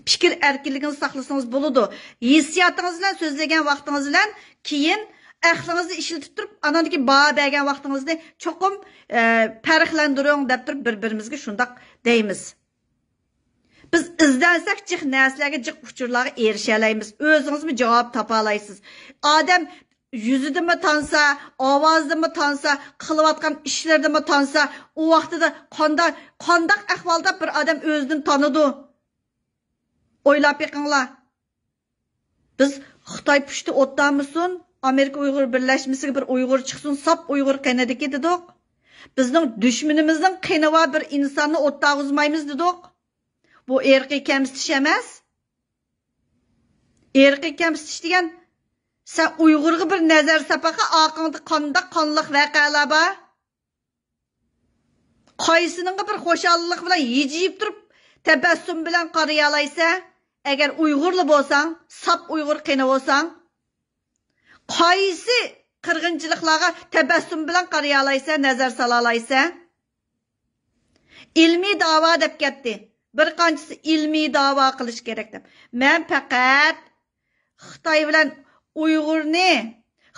پىكىر ئەركىنلىكىڭىزنى ساقلىسىڭىز بولىدۇ. ھېسسىياتىڭىز بىلەن سۆزلىگەن ۋاقتىڭىز بىلەن كېيىن ئەقلىڭىزنى ئىشلىتىپ تۇرۇپ، ئاناندىن كېيىن باھا بەرگەن ۋاقتىڭىزنى چوقۇم، ئە، پەرقلەندۈرۈڭ دەپ تۇرۇپ بىر-بىرىمىزگە شۇنداق دەيمىز. بىز ئىزدەنسەك جىق نەرسىلەرگە، جىق ئۇچۇرلارغا ئېرىشەلەيمىز. ئۆزىڭىزمۇ جاۋاب تاپالايسىز. ئادەم يۈزىدىنمۇ تانسا، ئاۋازىدىنمۇ تانسا، قىلىۋاتقان ئىشلىرىدىنمۇ تانسا، ئۇ ۋاقتىدا قاندا-، قانداق ئەھۋالدا بىر ئادەم ئۆزىدىن تانىدۇ؟ ئويلاپ بېقىڭلار. بىز خىتاي پۇشتى ئوتتامىسۇن، ئامېرىكا ئۇيغۇر بىرلەشمىسىگە بىر ئۇيغۇر چىقسۇن، ساپ ئۇيغۇر قېنىدىكى دېدۇق. بىزنىڭ دۈشمىنىمىزنىڭ قېنى بار بىر ئىنساننى ئوتتاغۇزمايمىز دېدۇق. بۇ ئىرقىي كەمسىتىش ئەمەس. ئىرقىي كەمسىتىش دېگەن، سەن ئۇيغۇرغا بىر نەزەر ساپاقا ئارقىڭدا قانداق قانلىق ۋەقەلەر بار؟ قايسىنىڭغا بىر خۇشاللىق بىلەن ھىجىيىپ تۇرۇپ، تەبەسسۇم بىلەن قارىيالايسەن؟ ئەگەر ئۇيغۇرلا بولساڭ، ساپ ئۇيغۇر قېنى بولساڭ، قايسى قىرغىنچىلىقلارغا تەبەسسۇم بىلەن قارىيالايسەن، نەزەر سالالايسەن؟ ئىلمىي داۋا دەپ كەتتى. بىر قانچىسى ئىلمىي داۋا قىلىش كېرەك دەپ. مەن پەقەت خىتاي بىلەن ئۇيغۇرنى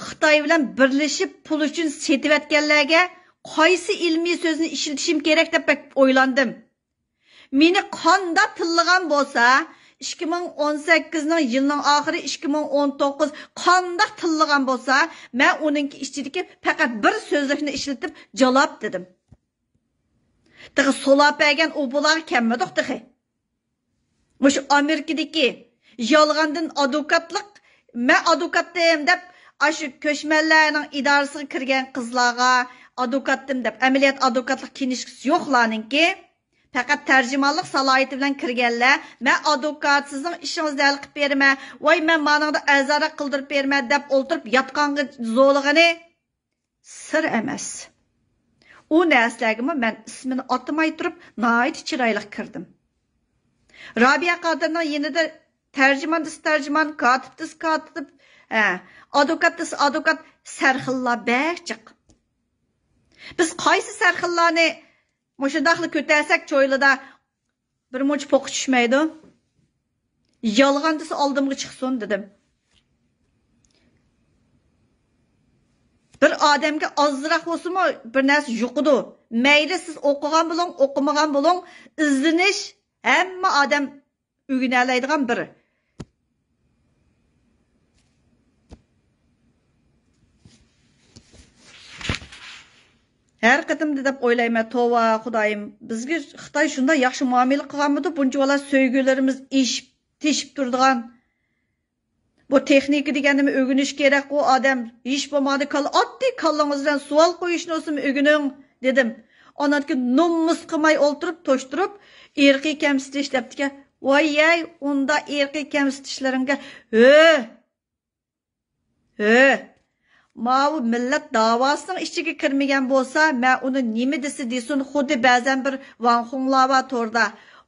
خىتاي بىلەن بىرلىشىپ پۇل ئۈچۈن سېتىۋەتكەنلەرگە قايسى ئىلمىي سۆزنى ئىشلىتىشىم كېرەك دەپ بەك ئويلاندىم. مېنى قانداق تىللىغان بولسا، ئىككى مىڭ ئون سەككىزىنىڭ يىلنىڭ ئاخىرى، ئىككى مىڭ ئون توققۇز قانداق تىللىغان بولسا، مەن ئۇنىڭكى ئىچىدىكى پەقەت بىر سۆزلۈكنى ئىشلىتىپ جالاپ دېدىم. تېخى سولاپ بەرگەن ئۇ بۇلارغا كەلمىدۇق تېخى. مۇشۇ ئامېرىكىدىكى يالغاندىن ئادۋوكاتلىق، مەن ئادۋوكاتتىم دەپ، ئاشۇ كۆچمەنلەرنىڭ ئىدارىسىگە كىرگەن قىزلارغا ئادۋوكاتتىم دەپ، ئەمەلىيەت ئادۋوكاتلىق كىنىشكىسى يوقلارنىڭكى، پەقەت تەرجىمانلىق سالاھىيىتى بىلەن كىرگەنلەر، مەن ئادۋوكات، سىزنىڭ ئىشىڭىزنى ھەل قىلىپ بېرىمەن، ۋاي، مەن مانىڭدا ئەزاراق قىلدۇرۇپ بېرىمەن دەپ ئولتۇرۇپ ياتقانغا زولىغىنى سىر ئەمەس. ئۇ نەرسىلەرگىمۇ مەن ئىسمىنى ئاتىماي تۇرۇپ، ناھايىتى چىرايلىق كىردىم. رابىيە قادىرنىڭ يېنىدا تەرجىمان دېسە تەرجىمان، كاتىپ دېسە كاتىپ، ھە، ئادۋوكات دېسە ئادۋوكات، سەرخىللار بەك جىق. بىز قايسى سەرخىللارنى مۇشۇنداقلا كۆتەرسەك، چويلىدا بىر مۇنچە پوقى چۈشمەيدۇ. يالغان دېسە ئالدىمغا چىقسۇن دېدىم. بىر ئادەمگە ئازراق بولسىمۇ بىر نەرسە يۇقىدۇ. مەيلى سىز ئوقۇغان بولۇڭ، ئوقۇمىغان بولۇڭ، ئىزدىنىش ھەممە ئادەم ئۆگىنەلەيدىغان بىر. ھەر قېتىمدا دەپ ئويلايمەن، توۋا، خۇدايىم، بىزگە خىتاي شۇنداق ياخشى مۇئامىلە قىلغانمىدۇ؟ بۇنچە بالا سۆيگۈلىرىمىز ئېشىپ، تېشىپ تۇرىدىغان. بۇ تېخنىكا دېگەننىمۇ ئۆگىنىش كېرەك، ئۇ ئادەم ھېچ بولمىغاندا كاللا، ئاددىي كاللىڭىز بىلەن سوئال قويۇشنى بولسىمۇ ئۆگىنىڭ، دېدىم. ئاندىن كېيىن نومۇس قىلماي ئولتۇرۇپ، توشتۇرۇپ، ئىرقىي كەمسىتىش دەپتىكەن. ۋاي يەي، ئۇندا ئىرقىي كەمسىتىشلىرىڭگە، ھۆ! ھۆ! ماۋۇ مىللەت داۋاسىنىڭ ئىچىگە كىرمىگەن بولسا، مەن ئۇنى نېمە دېسە دېسۇن، خۇددى بەزەن بىر ۋاڭخۇڭلار بار توردا.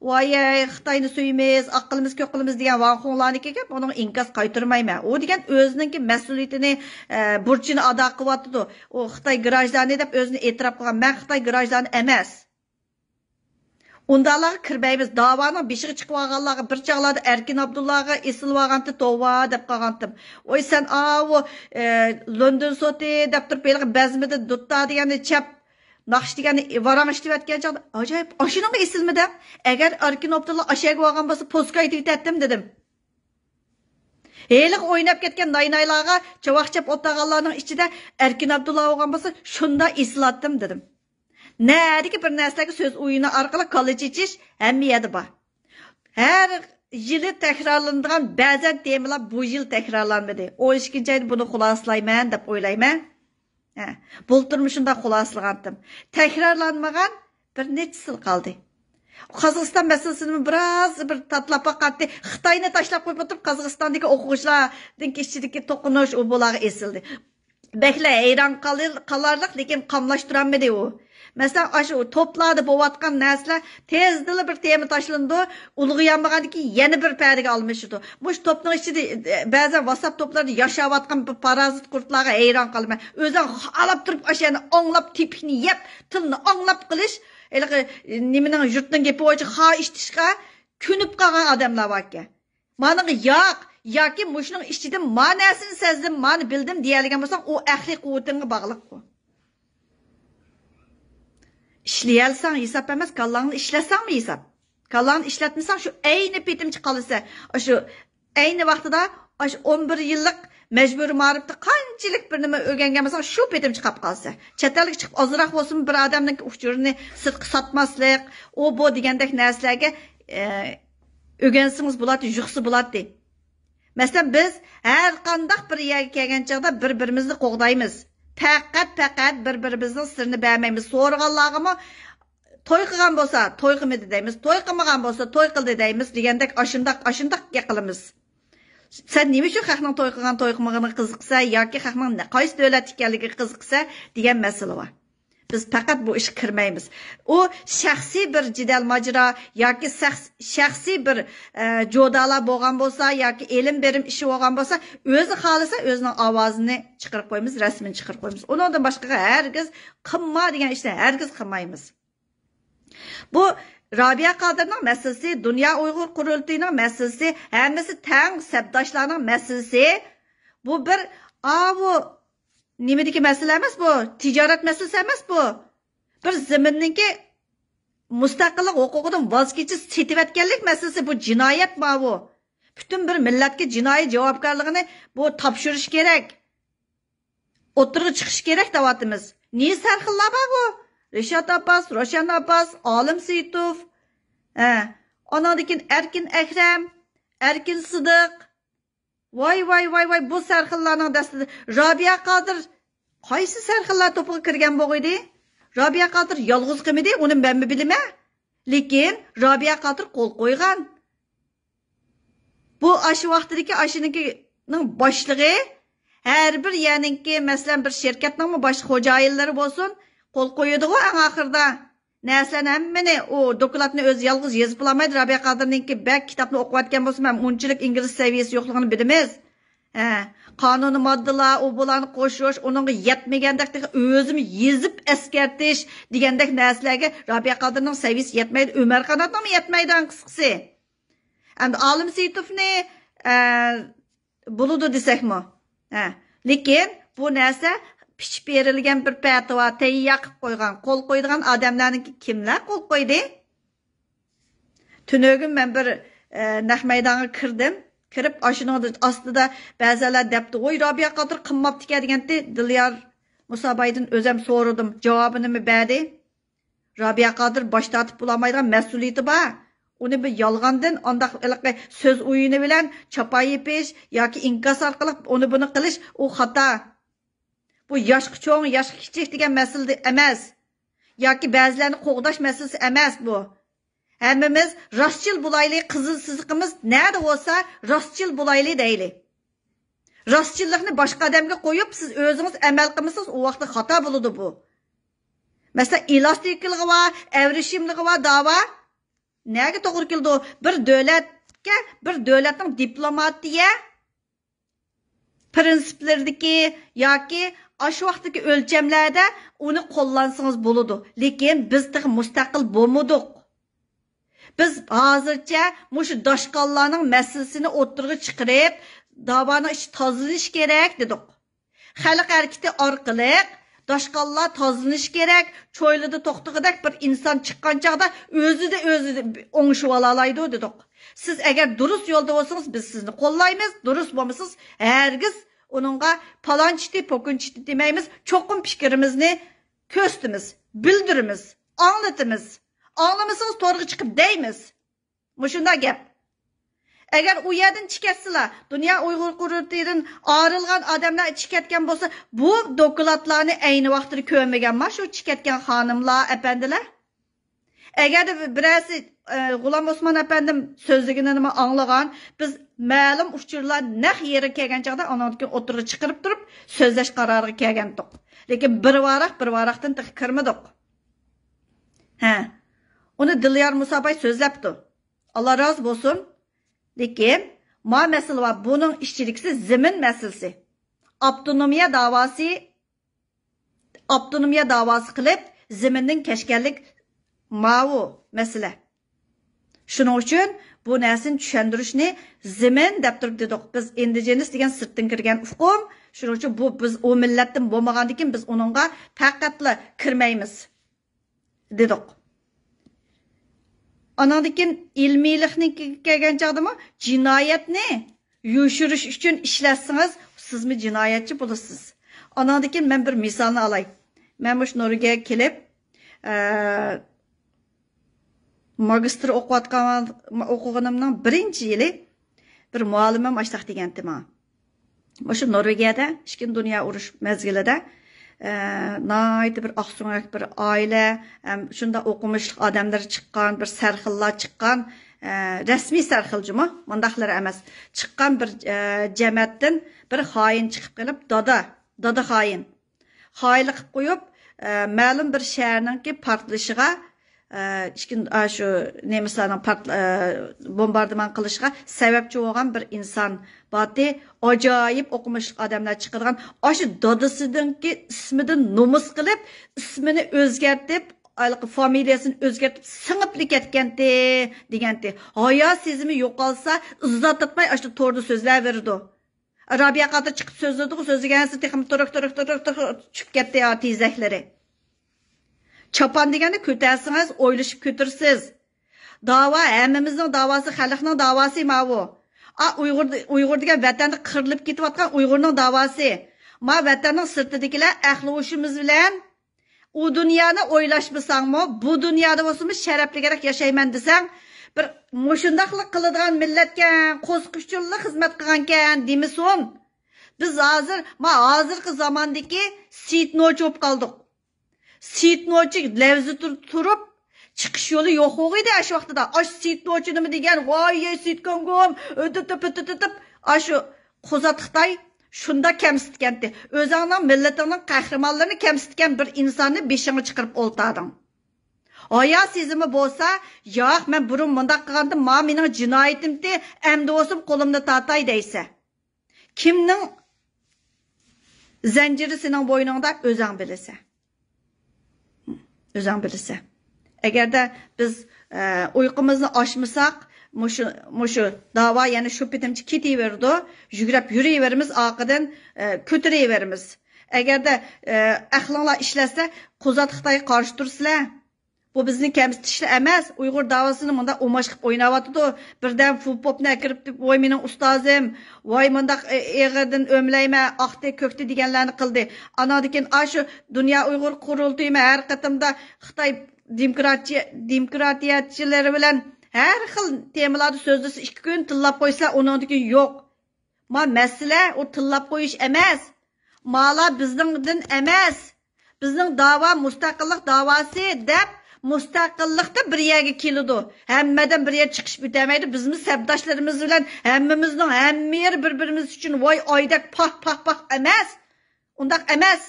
ۋايەي، خىتاينى سۆيىمىز، ئاق قىلىمىز، كۆك قىلىمىز دېگەن ۋاڭخۇڭلارنىڭكى گەپ، ئۇنىڭغا ئىنكاس قايتۇرمايمەن. ئۇ دېگەن ئۆزىنىڭكى مەسئۇلىيىتىنى، ئە، بۇرچىنى ئادا قىلىۋاتىدۇ. ئۇ خىتاي گراژدانى دەپ ئۆزىنى ئېتىراپ قىلغان. مەن خىتاي گراژدانى ئەمەس. ئۇنداقلارغا كىرمەيمىز. داۋانىڭ بېشىغا چىقىۋالغانلارغا، بىر چاغلاردا ئەركىن ئابدۇللاغا ئېسىلىۋالغانتى، توۋا دەپ قالغانتىم. ۋاي سەن ئاۋۇ، ئە، لوندون سوتى دەپ تۇرۇپ، ھېلىقى بەزمىدە دۇتتا دېگەننى چەپ، ناخشا دېگەننى ۋاراڭ ئىشلىۋەتكەن چاغدا، ئاجايىپ، ئاشۇنىڭغا ئېسىلمىدىم. ئەگەر ئەركىن ئابدۇللا ئاشەگە بولغان بولسا، پوسكا ئېتىۋېتەتتىم دېدىم. ھېلىقى ئويناپ كەتكەن ناينايلارغا چاۋاك چەپ ئولتۇرغانلارنىڭ ئىچىدە ئەركىن ئابدۇللا بولغان بولسا، شۇنداق ئېسىلاتتىم دېدىم. نەدىكى بىر نەرسىلەرگە سۆز ئويۇنى ئارقىلىق كاللا چېچىش ھەممە يەردە بار. ھەر يىلى تەكرارلىنىدىغان بەزەن تېمىلار بۇ يىل تەكرارلانمىدى. ئون ئىككىنچى ئايدا بۇنى خۇلاسىلايمەن دەپ ئويلايمەن. ھە، بۇلتۇرمۇ شۇنداق خۇلاسىلىغانتىم. تەكرارلانمىغان بىر نەچچىسىلا قالدى. قازاقىستان مەسىلىسىنى بىراز بىر تاتلاپ باقاتتى. خىتاينى تاشلاپ قويۇپ ئولتۇرۇپ، قازاقىستاندىكى ئوقۇغۇچىلاردىن ئىچىدىكى توقۇنۇش ئۇ بۇلارغا ئېسىلدى. بەكلا ھەيران قالىل-، قالارلىق، لېكىن قاملاشتۇرالمىدى ئۇ. مەسىلەن، ئاشۇ توپلاردا بولۇۋاتقان نەرسىلەر تېزدىلا بىر تېما تاشلىنىدۇ، ئۇلغىيالمىغاندىن كېيىن يەنە بىر پەدىگە ئالمىشىدۇ. مۇشۇ توپنىڭ ئىچىدە، ئە، بەزەن ۋاتساپ توپلىرىدا ياشاۋاتقان بىر پارازىت قۇرتلارغا ھەيران قالىمەن. ئۆزۈڭ خالاپ تۇرۇپ ئاشۇ يەرنى ئاڭلاپ، تېپىكنى يەپ، تىلنى ئاڭلاپ قېلىش، ھېلىقى، نېمىنىڭ، يۇرتنىڭ گېپى بويىچە خاھىش ئىشقا كۆنۈپ قالغان ئادەملەر باركەن. مانىڭغا ياق ياكى مۇشۇنىڭ ئىچىدىن ما نەرسىنى سەزدىم، مانى بىلدىم دېيەلىگەن بولساڭ، ئۇ ئەقلىي قۇۋۋىتىڭگە باغلىق ئۇ. ئىشلىيەلسەڭ ھېساب ئەمەس، كاللاڭنى ئىشلەتسەڭمۇ ھېساب. كاللاڭنى ئىشلەتمىسەڭ، شۇ ئەينى پېتىمچە قالىسەن. ئاشۇ ئەينى ۋاقتىدا، ئاشۇ ئون بىر يىللىق مەجبۇرىي مائارىپتا قانچىلىك بىر نېمە ئۆگەنگەن بولساڭ، شۇ پېتىمچە قاپ قالىسەن. چەت ئەلگە چىقىپ، ئازراق بولسىمۇ بىر ئادەمنىڭ ئۇچۇرىنى سىرتقا ساتماسلىق، ئۇ بۇ دېگەندەك نەرسىلەرگە، ئە، ئۆگەنسىڭىز بولاتتى، يۇقسا بولاتتى. مەسىلەن، بىز ھەر قانداق بىر يەرگە كەلگەن چاغدا بىر-بىرىمىزنى قوغدايمىز. پەقەت، پەقەت بىر-بىرىمىزنىڭ سىرىنى بەرمەيمىز. سورىغانلارغىمۇ توي قىلغان بولسا، توي قىلمىدى دەيمىز. توي قىلمىغان بولسا، توي قىلدى دەيمىز دېگەندەك ئاشۇنداق، ئاشۇنداق گەپ قىلىمىز. سەن نېمە ئۈچۈن خەقنىڭ توي قىلغان، توي قىلمىغىنىغا قىزىقىسەن ياكى خەقنىڭ نە-، قايسى دۆلەتتە ئىكەنلىكىگە قىزىقىسەن دېگەن مەسىلە بار. بىز پەقەت بۇ ئىشقا كىرمەيمىز. ئۇ شەخسىي بىر جېدەل ماجىرا ياكى سەخس-، شەخسىي بىر، ئە، جودالار بولغان بولسا ياكى ئېلىم بېرىم ئىشى بولغان بولسا، ئۆزى خالىسا ئۆزىنىڭ ئاۋازىنى چىقىرىپ قويىمىز، رەسىمىنى چىقىرىپ قويىمىز. ئۇنىڭدىن باشقىغا ھەرگىز قىلما دېگەن ئىشنى ھەرگىز قىلمايمىز. بۇ رابىيە قادىرنىڭ مەسىلىسى، دۇنيا ئۇيغۇر قۇرۇلتىيىنىڭ مەسىلىسى، ھەممىسى تەڭ سەپداشلارنىڭ مەسىلىسى. بۇ بىر ئاۋۇ نېمىدىكى مەسىلە ئەمەس بۇ، تىجارەت مەسىلىسى ئەمەس بۇ. بىر زېمىننىڭكى مۇستەقىللىق ھوقۇقىدىن ۋاز كېچىش، سېتىۋەتكەنلىك مەسىلىسى، بۇ جىنايەت ماۋۇ. پۈتۈن بىر مىللەتكە جىنايى جاۋابكارلىقىنى بۇ تاپشۇرۇش كېرەك. ئوتتۇرىغا چىقىشى كېرەك دەۋاتىمىز. نى سەرخىللار بارغۇ؟ رىشات ئابباس، روشەن ئابباس، ئالىم سېيىتوف، ھە، ئاناندىن كېيىن ئەركىن ئەكرەم، ئەركىن سىدىق. ۋاي، ۋاي، ۋاي، ۋاي، بۇ سەرخىللارنىڭ دەستىدە رابىيە قادىر قايسى سەرخىللار توپىغا كىرگەن بولغىيدى؟ رابىيە قادىر يالغۇز قىلمىدى، ئۇنى مەنمۇ بىلىمەن. لېكىن رابىيە قادىر قول قويغان. بۇ ئاشۇ ۋاقتىدىكى ئاشۇنىڭكىنىڭ باشلىقى، ھەر بىر يەرنىڭكى، مەسىلەن، بىر شىركەتنىڭمۇ باش خوجايىنلىرى بولسۇن، قول قويىدىغۇ ئەڭ ئاخىرىدا. نەرسىلەرنى ھەممىنى، ئۇ دوكلاتنى ئۆزى يالغۇز يېزىپ بولالمايدۇ. رابىيە قادىرنىڭكى بەك كىتابنى ئوقۇۋەتكەن بولسا، مەن ئۇنچىلىك ئىنگلىز سەۋىيەسى يوقلۇقىنى بىلىمىز. ھە، قانۇنىي ماددىلار، ئۇ بۇلارنى قوشۇش، ئۇنىڭغا يەتمىگەندەك تېخى ئۆزۈم يېزىپ ئەسكەرتىش دېگەندەك نەرسىلەرگە رابىيە قادىرنىڭ سەۋىيەسى يەتمەيدۇ، ئۆمەر قاناتنىڭمۇ يەتمەيدۇ، ئەڭ قىسقىسى. ئەمدى ئالىم سېيىتوفنى، ئە، بولىدۇ دېسەكمۇ. ھە. لېكىن بۇ نەرسە پىچىپ بېرىلگەن بىر پەتىۋا، تەييار قىلىپ قويغان، قول قويىدىغان ئادەملەرنىڭكى كىملەر قول قويدى؟ تۈنۈگۈن مەن بىر، ئە، نەق مەيدانغا كىردىم. كىرىپ، ئاشۇنىڭ ئاستىدا بەزىلەر دەپتۇ، ۋوي، رابىيە قادىر قىلماپتىكەن دېگەنتى، دىليار مۇسابايدىن ئۆزەم سورىدىم، جاۋابىنىمۇ بەردى. رابىيە قادىر باش تارتىپ بولالمايدىغان مەسئۇلىيىتى بار. ئۇنى بىر يالغاندىن، ئانداق ھېلىقى سۆز ئويۇنى بىلەن چاپان يېپىش ياكى ئىنكاس ئارقىلىق ئۇنى بۇنى قىلىش، ئۇ خاتا. بۇ ياشقا چوڭ، ياشقا كىچىك دېگەن مەسىلە ئەمەس. ياكى بەزىلەرنى قوغداش مەسىلىسى ئەمەس بۇ. ھەممىمىز راستچىل بولايلى، قىزىل سىزىقىمىز نەدە بولسا راستچىل بولايلى دەيلى. راستچىللىقنى باشقا ئادەمگە قويۇپ، سىز ئۆزىڭىز ئەمەل قىلمىسىڭىز، ئۇ ۋاقىتتا خاتا بولىدۇ بۇ. مەسىلەن، ئېلاستىكىلىقى بار، ئەۋرىشىملىقى بار داۋا نەگە توغرا كېلىدۇ؟ بىر دۆلەتكە، بىر دۆلەتنىڭ دىپلوماتىيە پىرىنسىپلىرىدىكى ياكى ئاشۇ ۋاقىتتىكى ئۆلچەملەردە ئۇنى قوللانسىڭىز بولىدۇ. لېكىن بىز تېخى مۇستەقىل بولمىدۇق. بىز ھازىرچە مۇشۇ داشقاللارنىڭ مەسىلىسىنى ئوتتۇرىغا چىقىرىپ، داۋانىڭ ئىچى تازىلىنىشى كېرەك دېدۇق. خەلق ھەرىكىتى ئارقىلىق داشقاللار تازىلىنىشى كېرەك، چويلىدا توختىغۇدەك بىر ئىنسان چىققان چاغدا ئۆزىدە ئۆزى ئوڭشىۋالالايدۇ دېدۇق. سىز ئەگەر دۇرۇس يولدا بولسىڭىز، بىز سىزنى قوللايمىز، دۇرۇس بولمىسىڭىز، ھەرگىز ئۇنىڭغا پالانچىتى، پوكۇنچىتى دېمەيمىز، چوقۇم پىكرىمىزنى كۆرسىتىمىز، بىلدۈرىمىز، ئاڭلىتىمىز. ئاڭلىمىسىڭىز، تورغا چىقىپ دەيمىز. مۇشۇنداق گەپ. ئەگەر ئۇ يەردىن چىقىۋەتسىلا، دۇنيا ئۇيغۇر قۇرۇلتىيىدىن ئايرىلغان ئادەملەر چىقىۋەتكەن بولسا، بۇ دوكلاتلارنى ئەينى ۋاقتىدا كۆرمىگەنما شۇ چىقىۋەتكەن خانىملار، ئەپەندىلەر؟ ئەگەردە بىرەرسى، ئە، غۇلام ئوسمان ئەپەندىم سۆزلىگىنىنىمۇ ئاڭلىغان، بىز مەلۇم ئۇچۇرلار نەق يېرىگە كەلگەن چاغدا ئانىڭدىن كېيىن ئوتتۇرىغا چىقىرىپ تۇرۇپ سۆزلەش قارارىغا كەلگەنتۇق. لېكىن بىر ۋاراق، بىر ۋاراقتىن تېخى كىرمىدۇق. ھە. ئۇنى دىليار مۇساباي سۆزلەپتۇ. ئاللا رازى بولسۇن. لېكىن ما مەسىلە بار. بۇنىڭ ئىچىدىكىسى زېمىن مەسىلىسى. ئاپتونومىيە داۋاسى، ئاپتونومىيە داۋاسى قىلىپ، زېمىندىن كەچكەنلىك ماۋۇ مەسىلە. شۇنىڭ ئۈچۈن بۇ نەرسىنى چۈشەندۈرۈشنى زېمىن دەپ تۇرۇپ دېدۇق. بىز ئىندىجېنىس دېگەن سىرتتىن كىرگەن ئۇقۇم. شۇنىڭ ئۈچۈن بۇ، بىز ئۇ مىللەتتىن بولمىغاندىن كېيىن بىز ئۇنىڭغا پەقەتلا كىرمەيمىز دېدۇق. ئاناندىن كېيىن ئىلمىيلىقنىڭكىگە كەلگەن چاغدىمۇ جىنايەتنى يوشۇرۇش ئۈچۈن ئىشلەتسىڭىز، سىزمۇ جىنايەتچى بولىسىز. ئاناندىن كېيىن مەن بىر مىسالنى ئالاي. مەن مۇشۇ نورۋېگىيەگە كېلىپ، ئە، ماگىستىر ئوقۇۋاتقان، ئوقۇغىنىمنىڭ بىرىنچى يىلى بىر مۇئەللىمىم ئاشتاق دېگەنتى ماڭا. مۇشۇ نورۋېگىيەدە ئىككىنچى دۇنيا ئۇرۇش مەزگىلىدە، ئە، ناھايىتى بىر ئاقسۆڭەك بىر ئائىلە، ھەم شۇنداق ئوقۇمۇشلۇق ئادەملەر چىققان، بىر سەرخىللار چىققان، ئە، رەسمىي سەرخىل جۇمۇ، مۇنداقلىرى ئەمەس. چىققان بىر، ئە، جەمەتتىن بىر خائىن چىقىپ قېلىپ، دادا، دادا خائىن. خائىنلىق قىلىپ قويۇپ، ئە، مەلۇم بىر شەھەرنىڭكى پارتلىشىغا، ئە، ئىككىن-، ئا، شۇ نېمىسلارنىڭ پارت-، ئە، بومباردىمان قىلىشىغا سەۋەبچى بولغان بىر ئىنسان بارتى. ئاجايىپ ئوقۇمۇشلۇق ئادەملەر چىقىدىغان. ئاشۇ دادىسىنىڭكى ئىسمىدىن نومۇس قىلىپ، ئىسمىنى ئۆزگەرتىپ، ھېلىقى فامىلىيەسىنى ئۆزگەرتىپ، سىڭىپلا كەتكەنتى، دېگەنتى. ھايا سېزىمى يوقالسا، ئىززەت تاپماي ئاشۇ توردا سۆزلەۋېرىدۇ. رابىيە قاتى چىقىپ سۆزلىدىغۇ، سۆزلىگەنسېرى تېخىمۇ تۇرۇق، تۇرۇق، تۇرۇق، تۇرۇق چۈشۈپ كەتتى يا تېزەكلىرى. چاپان دېگەننى كۆتەرسىڭىز، ئويلىشىپ كۆتۈرىسىز. داۋا ھەممىمىزنىڭ داۋاسى، خەلقنىڭ داۋاسى ماۋۇ. ئا، ئۇيغۇر، ئۇيغۇر دېگەن ۋەتەندە قىرىلىپ كېتىۋاتقان ئۇيغۇرنىڭ داۋاسى. ما ۋەتەننىڭ سىرتىدىكىلەر ئەقلى ھوشىمىز بىلەن ئۇ دۇنيانى ئويلاشمىساڭمۇ، بۇ دۇنيادا بولسىمۇ شەرەپلىكرەك ياشايمەن دېسەڭ، بىر مۇشۇنداقلا قىلىدىغان مىللەتكەن، قورسىقى ئۈچۈنلا خىزمەت قىلغانكەن دېمىسۇن. بىز ھازىر، ما ھازىرقى زاماندىكى سىيىت نوچى بولۇپ قالدۇق. سىيىت نوچى لەۋزى تۇر-، تۇرۇپ، چىقىش يولى يوق بولغىيدى ئاشۇ ۋاقتىدا. ئاشۇ سىيىت نوچى نېمە دېگەن، ۋاي، يەي سىيىت كۆڭگۈم، ئۆتۈتۈپ، ئۆتۈتۈپ، ئاشۇ قۇزات خىتاي شۇنداق كەمسىتكەنتى. ئۆزۈڭنىڭ مىللىتىڭنىڭ قەھرىمانلىرىنى كەمسىتكەن بىر ئىنساننى بېشىڭغا چىقىرىپ ئولتۇردۇڭ. ھايا سېزىمى بولسا، ياق، مەن بۇرۇن مۇنداق قىلغانتىم، ما مېنىڭ جىنايىتىمتى، ئەمدى بولسىمۇ قولۇمنى تارتاي دەيسە. كىمنىڭ زەنجىرى سېنىڭ بوينۇڭدا، ئۆزۈڭ بىلىسەن. ئۆزۈڭ بىلىسەن. ئەگەردە بىز، ئە، ئۇيقۇمىزنى ئاچمىساق، مۇشۇ، مۇشۇ داۋا يەنە شۇ پېتىمچە كېتىۋېرىدۇ، يۈگرەپ يۈرۈۋېرىمىز، ئارقىدىن، ئە، كۆتۈرۈۋېرىمىز. ئەگەردە، ئە، ئەقلىڭلار ئىشلەتسە، قۇزات خىتايغا قارشى تۇرىسىلەر. بۇ بىزنى كەمسىتىشلا ئەمەس، ئۇيغۇر داۋاسىنى مۇنداق ئوماش قىلىپ ئويناۋاتىدۇ. بىردەم فۇ پوپنى ئەكىرىپ، ۋاي مېنىڭ ئۇستازىم، ۋاي مۇنداق ئېغىردىن ئۆملەيمەن، ئاقتى كۆكتى دېگەنلەرنى قىلدى. ئاناندىن كېيىن ئاشۇ دۇنيا ئۇيغۇر قۇرۇلتىيىمۇ ھەر قېتىمدا خىتاي دېموكراتىيە، دېموكراتىيەچىلىرى بىلەن ھەر خىل تېمىلاردا سۆزلىسە، ئىككى كۈن تىللاپ قويسىلا، ئۇنىڭدىن كېيىن يوق. ما مەسىلە ئۇ تىللاپ قويۇش ئەمەس. مالا بىزنىڭدىن ئەمەس. بىزنىڭ داۋا مۇستەقىللىق داۋاسى دەپ مۇستەقىللىقتا بىر يەرگە كېلىدۇ. ھەممىدىن بىر يەر چىقىشىپ ئۆتەلمەيدۇ. بىزمۇ سەپداشلىرىمىز بىلەن ھەممىمىزنىڭ ھەممە يېرى بىر-بىرىمىز ئۈچۈن ۋاي ئايدەك پاھ، پاھ، پاھ ئەمەس. ئۇنداق ئەمەس.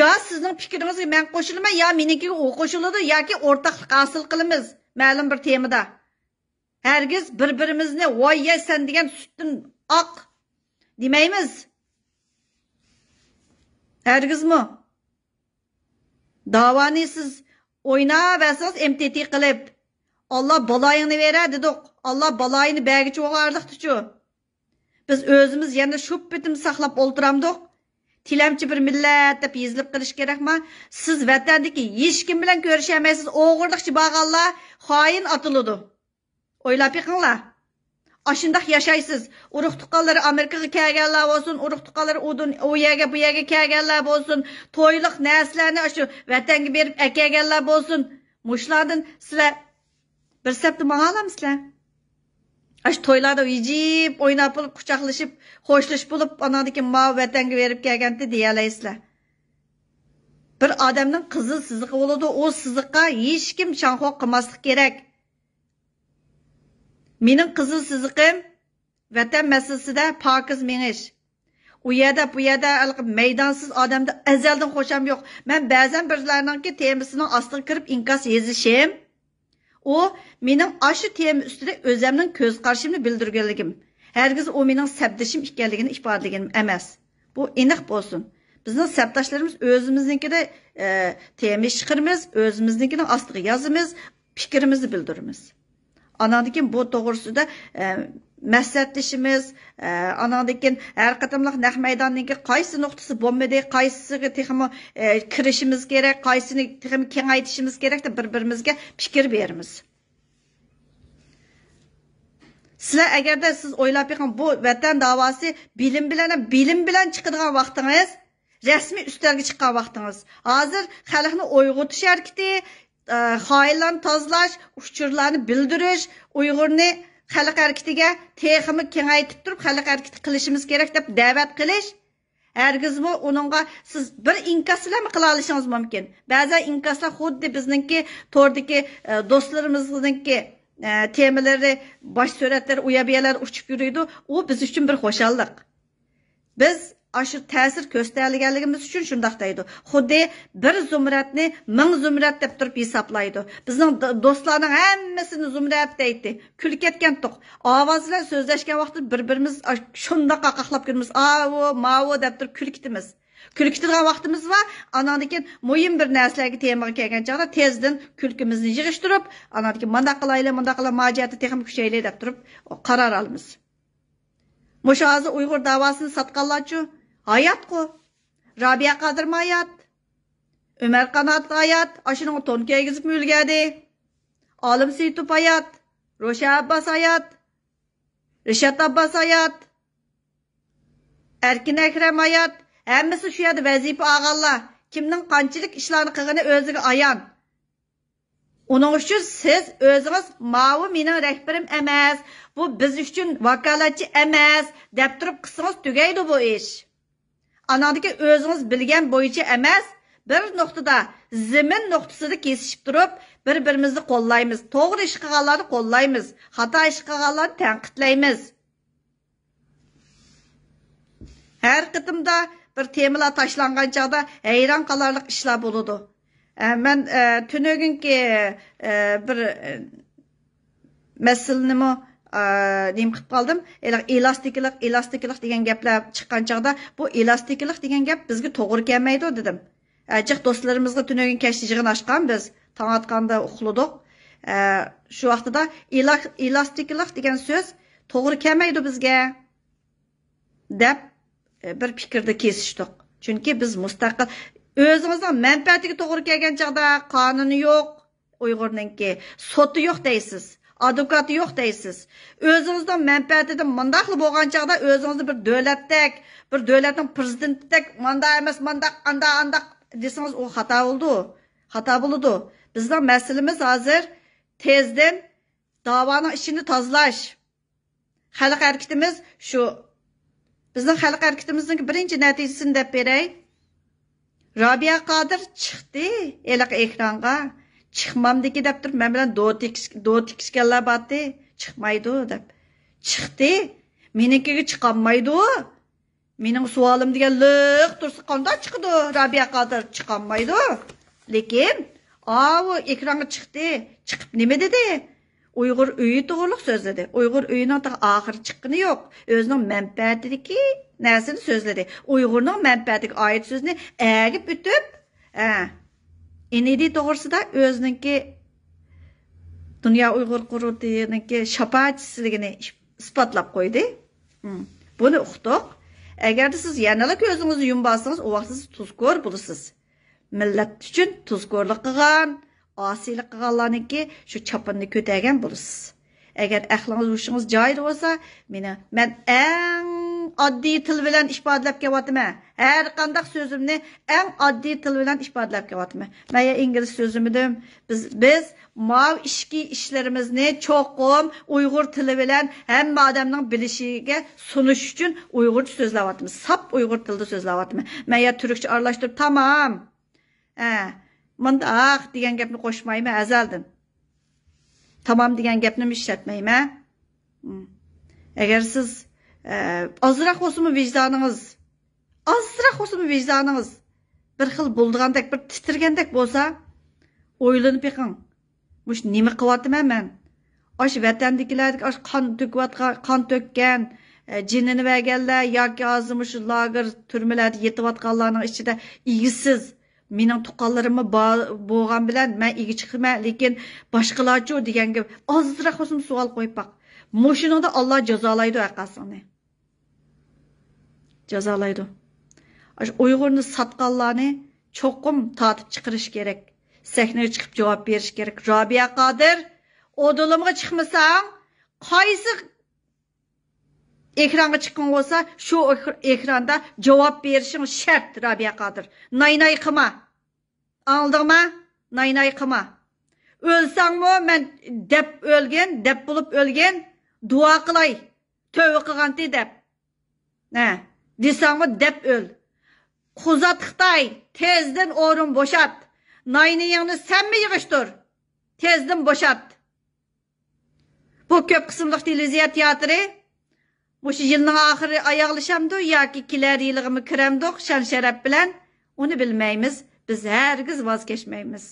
يا سىزنىڭ پىكرىڭىزگە مەن قوشۇلىمەن، يا مېنىڭكىگە ئۇ قوشۇلىدۇ، ياكى ئورتاقلىق ھاسىل قىلىمىز مەلۇم بىر تېمىدا. ھەرگىز بىر-بىرىمىزنى ۋاي يە سەن دېگەن سۈتتىن ئاق دېمەيمىز. ھەرگىزمۇ. داۋانى سىز ئويناۋەرسىڭىز ئېم تى تى قىلىپ. «ئاللا بالايىڭنى بېرە» دېدۇق. «ئاللا بالايىنى بەرگۈچى بولغان ئارىلىقتىچۇ؟» بىز ئۆزىمىز يەنە شۇ پېتىم ساقلاپ ئولتۇرامدۇق؟ تىلەمچى بىر مىللەت دەپ يېزىلىپ قېلىش كېرەكما؟ سىز ۋەتەندىكى ھېچكىم بىلەن كۆرۈشەلمەيسىز، ئوغرىلىقچە بارغانلار خائىن ئاتىلىدۇ. ئويلاپ بېقىڭلار. ئاشۇنداق ياشايسىز. ئۇرۇق تۇغقانلىرى ئامېرىكىغا كەلگەنلەر بولسۇن، ئۇرۇق تۇغقانلىرى ئۇدۇن، ئۇ يەرگە، بۇ يەرگە كەلگەنلەر بولسۇن، تويلۇق نەرسىلەرنى ئاشۇ ۋەتەنگە بېرىپ ئەكەلگەنلەر بولسۇن. مۇشۇلاردىن سىلەر بىر سەپتە ماڭالامسىلەر؟ ئاشۇ تويلاردا ۋىجىپ ئويناپ بولۇپ، قۇچاقلىشىپ، خوشلىشىپ بولۇپ، ئاناندىن كېيىن ماۋۇ ۋەتەنگە بېرىپ كەلگەنتى دېيەلەيسىلەر. بىر ئادەمنىڭ قىزىل سىزىقى بولىدۇ، ئۇ سىزىققا ھېچكىم شاڭخۇ قىلماسلىق كېرەك. مېنىڭ قىزىل سىزىقىم ۋەتەن مەسىلىسىدە پاكىز مېڭىش. ئۇ يەردە، بۇ يەردە ھېلىقى مەيدانسىز ئادەمدىن ئەزەلدىن خۇشام يوق. مەن بەزەن بىرلەرنىڭكى تېمىسىنىڭ ئاستىغا كىرىپ ئىنكاس يېزىشىم، ئۇ مېنىڭ ئاشۇ تېما ئۈستىدە ئۆزەمنىڭ كۆز قارىشىمنى بىلدۈرگەنلىكىم. ھەرگىز ئۇ مېنىڭ سەپدىشىم ئىكەنلىكىنى ئىپادىلىگىنىم ئەمەس. بۇ ئېنىق بولسۇن. بىزنىڭ سەپداشلىرىمىز ئۆزىمىزنىڭكىدە، ئە، تېما چىقىرىمىز، ئۆزىمىزنىڭكىنىڭ ئاستىغا يازىمىز، پىكرىمىزنى بىلدۈرىمىز. ئاناندىن كېيىن بۇ توغرىسىدا، ئە، مەسلىھەتلىشىمىز، ئە، ئاناندىن كېيىن ھەر قېتىملىق نەق مەيداننىڭكى قايسى نۇقتىسى بولمىدى، قايسىسىغا تېخىمۇ، ئە، كىرىشىمىز كېرەك، قايسىنى تېخىمۇ كېڭەيتىشىمىز كېرەك دەپ بىر-بىرىمىزگە پىكىر بېرىمىز. سىلەر ئەگەردە سىز ئويلاپ بېقىڭ، بۇ ۋەتەن داۋاسى بىلىم بىلەن، بىلىم بىلەن چىقىدىغان ۋاقتىڭىز، رەسمىي ئۈستەلگە چىققان ۋاقتىڭىز. ھازىر خەلقنى ئويغىتىش ھەرىكىتى، ئە، خائىنلارنى تازىلاش، ئۇچۇرلارنى بىلدۈرۈش، ئۇيغۇرنى خەلق ھەرىكىتىگە تېخىمۇ كېڭەيتىپ تۇرۇپ، خەلق ھەرىكىتى قىلىشىمىز كېرەك دەپ دەۋەت قىلىش. ھەرگىزمۇ ئۇنىڭغا سىز بىر ئىنكاس بىلەنمۇ قىلالىشىڭىز مۇمكىن. بەزەن ئىنكاسلار خۇددى بىزنىڭكى توردىكى، ئە، دوستلىرىمىزنىڭكى، ئە، تېمىلىرى، باش سۈرەتلىرى ئۇ يەر بۇ يەرلەردە ئۇچۇپ يۈرىدۇ. ئۇ بىز ئۈچۈن بىر خۇشاللىق. بىز ئاشۇ تەسىر كۆرسىتەلىگەنلىكىمىز ئۈچۈن شۇنداق دەيدۇ. خۇددى بىر زۇمرەتنى مىڭ زۇمرەت دەپ تۇرۇپ ھېسابلايدۇ. بىزنىڭ د-، دوستلارنىڭ ھەممىسىنى زۇمرەت دەيتتى. كۈلۈپ كەتكەنتۇق. ئاۋاز بىلەن سۆزلەشكەن ۋاقتىدا بىر-بىرىمىز ئاش-، شۇنداق قاقاقلاپ كۈلىمىز. ئاۋۇ، ماۋۇ دەپ تۇرۇپ كۈلۈپ كېتىمىز. كۈلۈپ كېتىدىغان ۋاقتىمىز بار. ئاناندىن كېيىن مۇھىم بىر نەرسىلەرگە، تېمىغا كەلگەن چاغدا تېزدىن كۈلكىمىزنى يىغىشتۇرۇپ، ئاناندىن كېيىن مۇنداق قىلايلى، مۇنداق قىلا، ما جەھەتتە تېخىمۇ كۈچەيلى دەپ تۇرۇپ قارار ئالىمىز. مۇشۇ ھازىر ئۇيغۇر داۋاسىنى ساتقانلارچۇ؟ ھاياتقۇ. رابىيە قادىرمۇ ھايات. ئۆمەر قانات ھايات. ئاشۇنىڭغا تون كىيگۈزۈپمۇ ئۈلگەردى. ئالىم سېيىتوف ھايات. روشەن ئابباس ھايات. رىشات ئابباس ھايات. ئەركىن ئەكرەم ھايات. ھەممىسى شۇ يەردە ۋەزىپە ئالغانلار. كىمنىڭ قانچىلىك ئىشلارنى قىلغىنى ئۆزىگە ئايان. ئۇنىڭ ئۈچۈن سىز ئۆزىڭىز «ماۋۇ مېنىڭ رەھبىرىم ئەمەس، بۇ بىز ئۈچۈن ۋاكالەتچى ئەمەس» دەپ تۇرۇپ قىلسىڭىز تۈگەيدۇ بۇ ئىش. ئاناندىكى ئۆزىڭىز بىلگەن بويىچە ئەمەس، بىر نۇقتىدا، زېمىن نۇقتىسىدا كېسىشىپ تۇرۇپ، بىر-بىرىمىزنى قوللايمىز، توغرا ئىش قىلغانلارنى قوللايمىز، خاتا ئىش قىلغانلارنى تەنقىدلەيمىز. ھەر قېتىمدا بىر تېمىلار تاشلانغان چاغدا ھەيران قالارلىق ئىشلار بولىدۇ. ئە، مەن، ئە، تۈنۈگۈنكى، ئە، بىر، ئە، مەسىلىنىمۇ، ئە، نېمە قىلىپ قالدىم. ئېلاستىكىلىق، ئېلاستىكىلىق دېگەن گەپلەر چىققان چاغدا، بۇ ئېلاستىكىلىق دېگەن گەپ بىزگە توغرا كەلمەيدۇ، دېدىم. ئە، جىق دوستلىرىمىزغا تۈنۈگۈن كەچتە يىغىن ئاچقان بىز. تاڭ ئاتقاندا ئۇخلىدۇق. ئە، شۇ ۋاقتىدا ئېلا-، ئېلاستىكىلىق دېگەن سۆز توغرا كەلمەيدۇ بىزگە، دەپ، ئە، بىر پىكىردە كېسىشتۇق. چۈنكى بىز مۇستەقىل، ئۆزىڭىزنىڭ مەنپەئەتىگە توغرا كەلگەن چاغدا قانۇنى يوق، ئۇيغۇرنىڭكى سوتى يوق دەيسىز، ئادۋوكاتى يوق دەيسىز. ئۆزىڭىزنىڭ مەنپەئەتىدە مۇنداقلا بولغان چاغدا ئۆزىڭىزنى بىر دۆلەتتەك، بىر دۆلەتنىڭ پىرېزىدېنتىدەك مانداق ئەمەس، مانداق، ئاندا، ئانداق دېسىڭىز، ئۇ خاتا بولىدۇ. خاتا بولىدۇ. بىزنىڭ مەسىلىمىز ھازىر تېزدىن داۋانىڭ ئىچىنى تازىلاش. خەلق ھەرىكىتىمىز شۇ. بىزنىڭ خەلق ھەرىكىتىمىزنىڭ بىرىنچى نەتىجىسىنى دەپ بېرەي. رابىيە قادىر چىقتى ھېلىقى ئېكرانغا. چىقمامدىكى دەپ تۇرۇپ، مەن بىلەن دو تېكىش-، دو تېكىشكەنلەر بارتى. چىقمايدۇ دەپ. چىقتى. مېنىڭكىگە چىقالمايدۇ. مېنىڭ سوئالىم دېگەن لىق تۇرسا قانداق چىقىدۇ؟ رابىيە قادىر چىقالمايدۇ. لېكىن، ئاۋۇ ئېكرانغا چىقتى. چىقىپ نېمە دېدى؟ ئۇيغۇر ئۆيى توغرۇلۇق سۆزلىدى. ئۇيغۇر ئۆيىنىڭ تېخى ئاخىرى چىققىنى يوق. ئۆزىنىڭ مەنپەئەتىدىكى نەرسىنى سۆزلىدى. ئۇيغۇرنىڭ مەنپەئەتىگە ئائىت سۆزنى ئەگىپ ئۆتۈپ، ھە، ئېنىدى توغرىسىدا ئۆزىنىڭكى دۇنيا ئۇيغۇر قۇرۇلتىيىنىڭكى شاپائەتچىسىلىكىنى ئىسپاتلاپ قويدى. بۇنى ئۇقتۇق. ئەگەردە سىز يەنىلا كۆزىڭىزنى يۇمۇپ ئالسىڭىز، ئۇ ۋاقىت سىز تۇزكور بولىسىز. مىللەت ئۈچۈن تۇزكورلۇق قىلغان، ئاسىيلىق قىلغانلارنىڭكى شۇ چاپىنىنى كۆتەرگەن بولىسىز. ئەگەر ئەقلىڭىز ھوشىڭىز جايىدا بولسا، مېنى، مەن ئەڭ ئاددىي تىل بىلەن ئىپادىلەپ كېلىۋاتىمەن. ھەر قانداق سۆزۈمنى ئەڭ ئاددىي تىل بىلەن ئىپادىلەپ كېلىۋاتىمەن. مەن يا ئىنگلىز سۆزلىمىدىم. بىز، بىز ماۋۇ ئىچكى ئىشلىرىمىزنى چوقۇم ئۇيغۇر تىلى بىلەن ھەممە ئادەمنىڭ بىلىشىگە سۇنۇش ئۈچۈن ئۇيغۇرچە سۆزلەۋاتىمەن. ساپ ئۇيغۇر تىلىدا سۆزلەۋاتىمەن. مەن يا تۈركچە ئارىلاشتۇرۇپ تامام، ھە، مۇنداق دېگەن گەپنى قوشمايمەن ئەزەلدىن. تامام دېگەن گەپنىمۇ ئىشلەتمەيمەن. ئەگەر سىز، ئە، ئازراق بولسىمۇ ۋىجدانىڭىز، ئازراق بولسىمۇ ۋىجدانىڭىز بىر خىل بولىدىغاندەك، بىر تىترىگەندەك بولسا، ئويلىنىپ بېقىڭ. مۇشۇ نېمە قىلىۋاتىمەن مەن؟ ئاشۇ ۋەتەندىكىلەردىكى ئاشۇ قان تۆكۈۋاتقان، قان تۆككەن، ئە، جېنىنى بەرگەنلەر ياكى ھازىر مۇشۇ لاگېر، تۈرمىلەردە يېتىۋاتقانلارنىڭ ئىچىدە ئىگىسىز، مېنىڭ تۇغقانلىرىممۇ بار بولغان بىلەن مەن ئىگە چىقىمەن، لېكىن باشقىلارچۇ دېگەن گەپ ئازراق بولسىمۇ سوئال قويۇپ باق. مۇشۇنىڭدا ئاللا جازالايدۇ ھەرقايسىڭنى. جازالايدۇ. ئاشۇ ئۇيغۇرنى ساتقانلارنى چوقۇم تارتىپ چىقىرىش كېرەك. سەھنىگە چىقىپ جاۋاب بېرىش كېرەك. رابىيە قادىر، ئۇدۇلۇمغا چىقمىساڭ، قايسى ئېكرانغا چىققىڭ بولسا، شۇ ئېك-، ئېكراندا جاۋاب بېرىشىڭ شەرت، رابىيە قادىر. ناي-ناي قىلما. ئاڭلىدىڭما؟ ناي-ناي قىلما. ئۆلسەڭمۇ مەن دەپ ئۆلگىن، دەپ بولۇپ ئۆلگىن، دۇئا قىلاي، تۆۋە قىلغانتى دەپ. ھە، دېسەڭمۇ دەپ ئۆل. قۇزات خىتاي، تېزدىن ئورۇن بوشات. ناي-نېيىڭنى سەنمۇ يىغىشتۇر. تېزدىن بوشات. بۇ كۆپ قىسىملىق تېلېۋىزىيە تىياتىرى مۇشۇ يىلنىڭ ئاخىرى ئاياغلىشامدۇ ياكى كېلەر يىلىغىمۇ كىرەمدۇق شان-شەرەپ بىلەن، ئۇنى بىلمەيمىز. بىز ھەرگىز ۋاز كەچمەيمىز.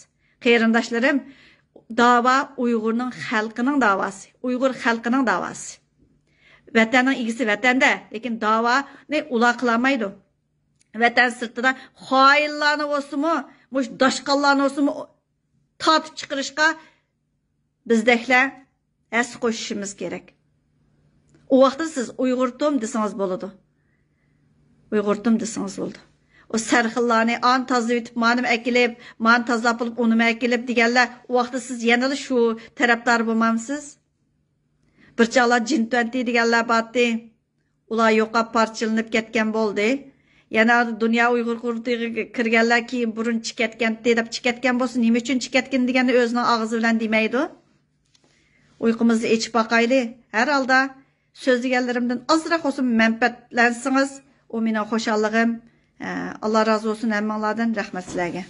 قېرىنداشلىرىم، داۋا ئۇيغۇرنىڭ خەلقىنىڭ داۋاسى، ئۇيغۇر خەلقىنىڭ داۋاسى. ۋەتەننىڭ ئىگىسى ۋەتەندە، لېكىن داۋانى ئۇلار قىلالمايدۇ. ۋەتەن سىرتىدا خائىنلارنى بولسىمۇ، مۇشۇ داشقاللارنى بولسىمۇ تارتىپ چىقىرىشقا بىزدەكلەر ھەسسە قوشۇشىمىز كېرەك. ئۇ ۋاقىتتا سىز ئۇيغۇرتۇم دېسىڭىز بولىدۇ. ئۇيغۇرتۇم دېسىڭىز بولىدۇ. ئۇ سەرخىللارنى ئانى تازىلىۋېتىپ، مانىمۇ ئەكېلىپ، مانى تازىلاپ بولۇپ، ئۇنىمۇ ئەكېلىپ دېگەنلەر، ئۇ ۋاقىتتا سىز يەنىلا شۇ تەرەپدار بولمامسىز؟ بىر چاغلار جىن تۈەنتى دېگەنلەر بارتى. ئۇلار يوقاپ، پارچىلىنىپ كەتكەن بولدى. يەنە دۇنيا ئۇيغۇر قۇرۇلتىيىغا كىرگەنلەر كېيىن بۇرۇن چىكەتكەنتى دەپ چىكەتكەن بولسا، نېمە ئۈچۈن چىكەتكىن دېگەننى ئۆزىنىڭ ئاغزى بىلەن دېمەيدۇ. ئۇيقۇمىزنى ئېچىپ باقايلى. ھەر ھالدا سۆزلىگەنلىرىمدىن ئازراق بولسىمۇ مەنپەئەتلەنسىڭىز، ئۇ مېنىڭ خۇشاللىقىم. ئە، ئاللا رازى بولسۇن ھەممىڭلاردىن. رەھمەت سىلەرگە.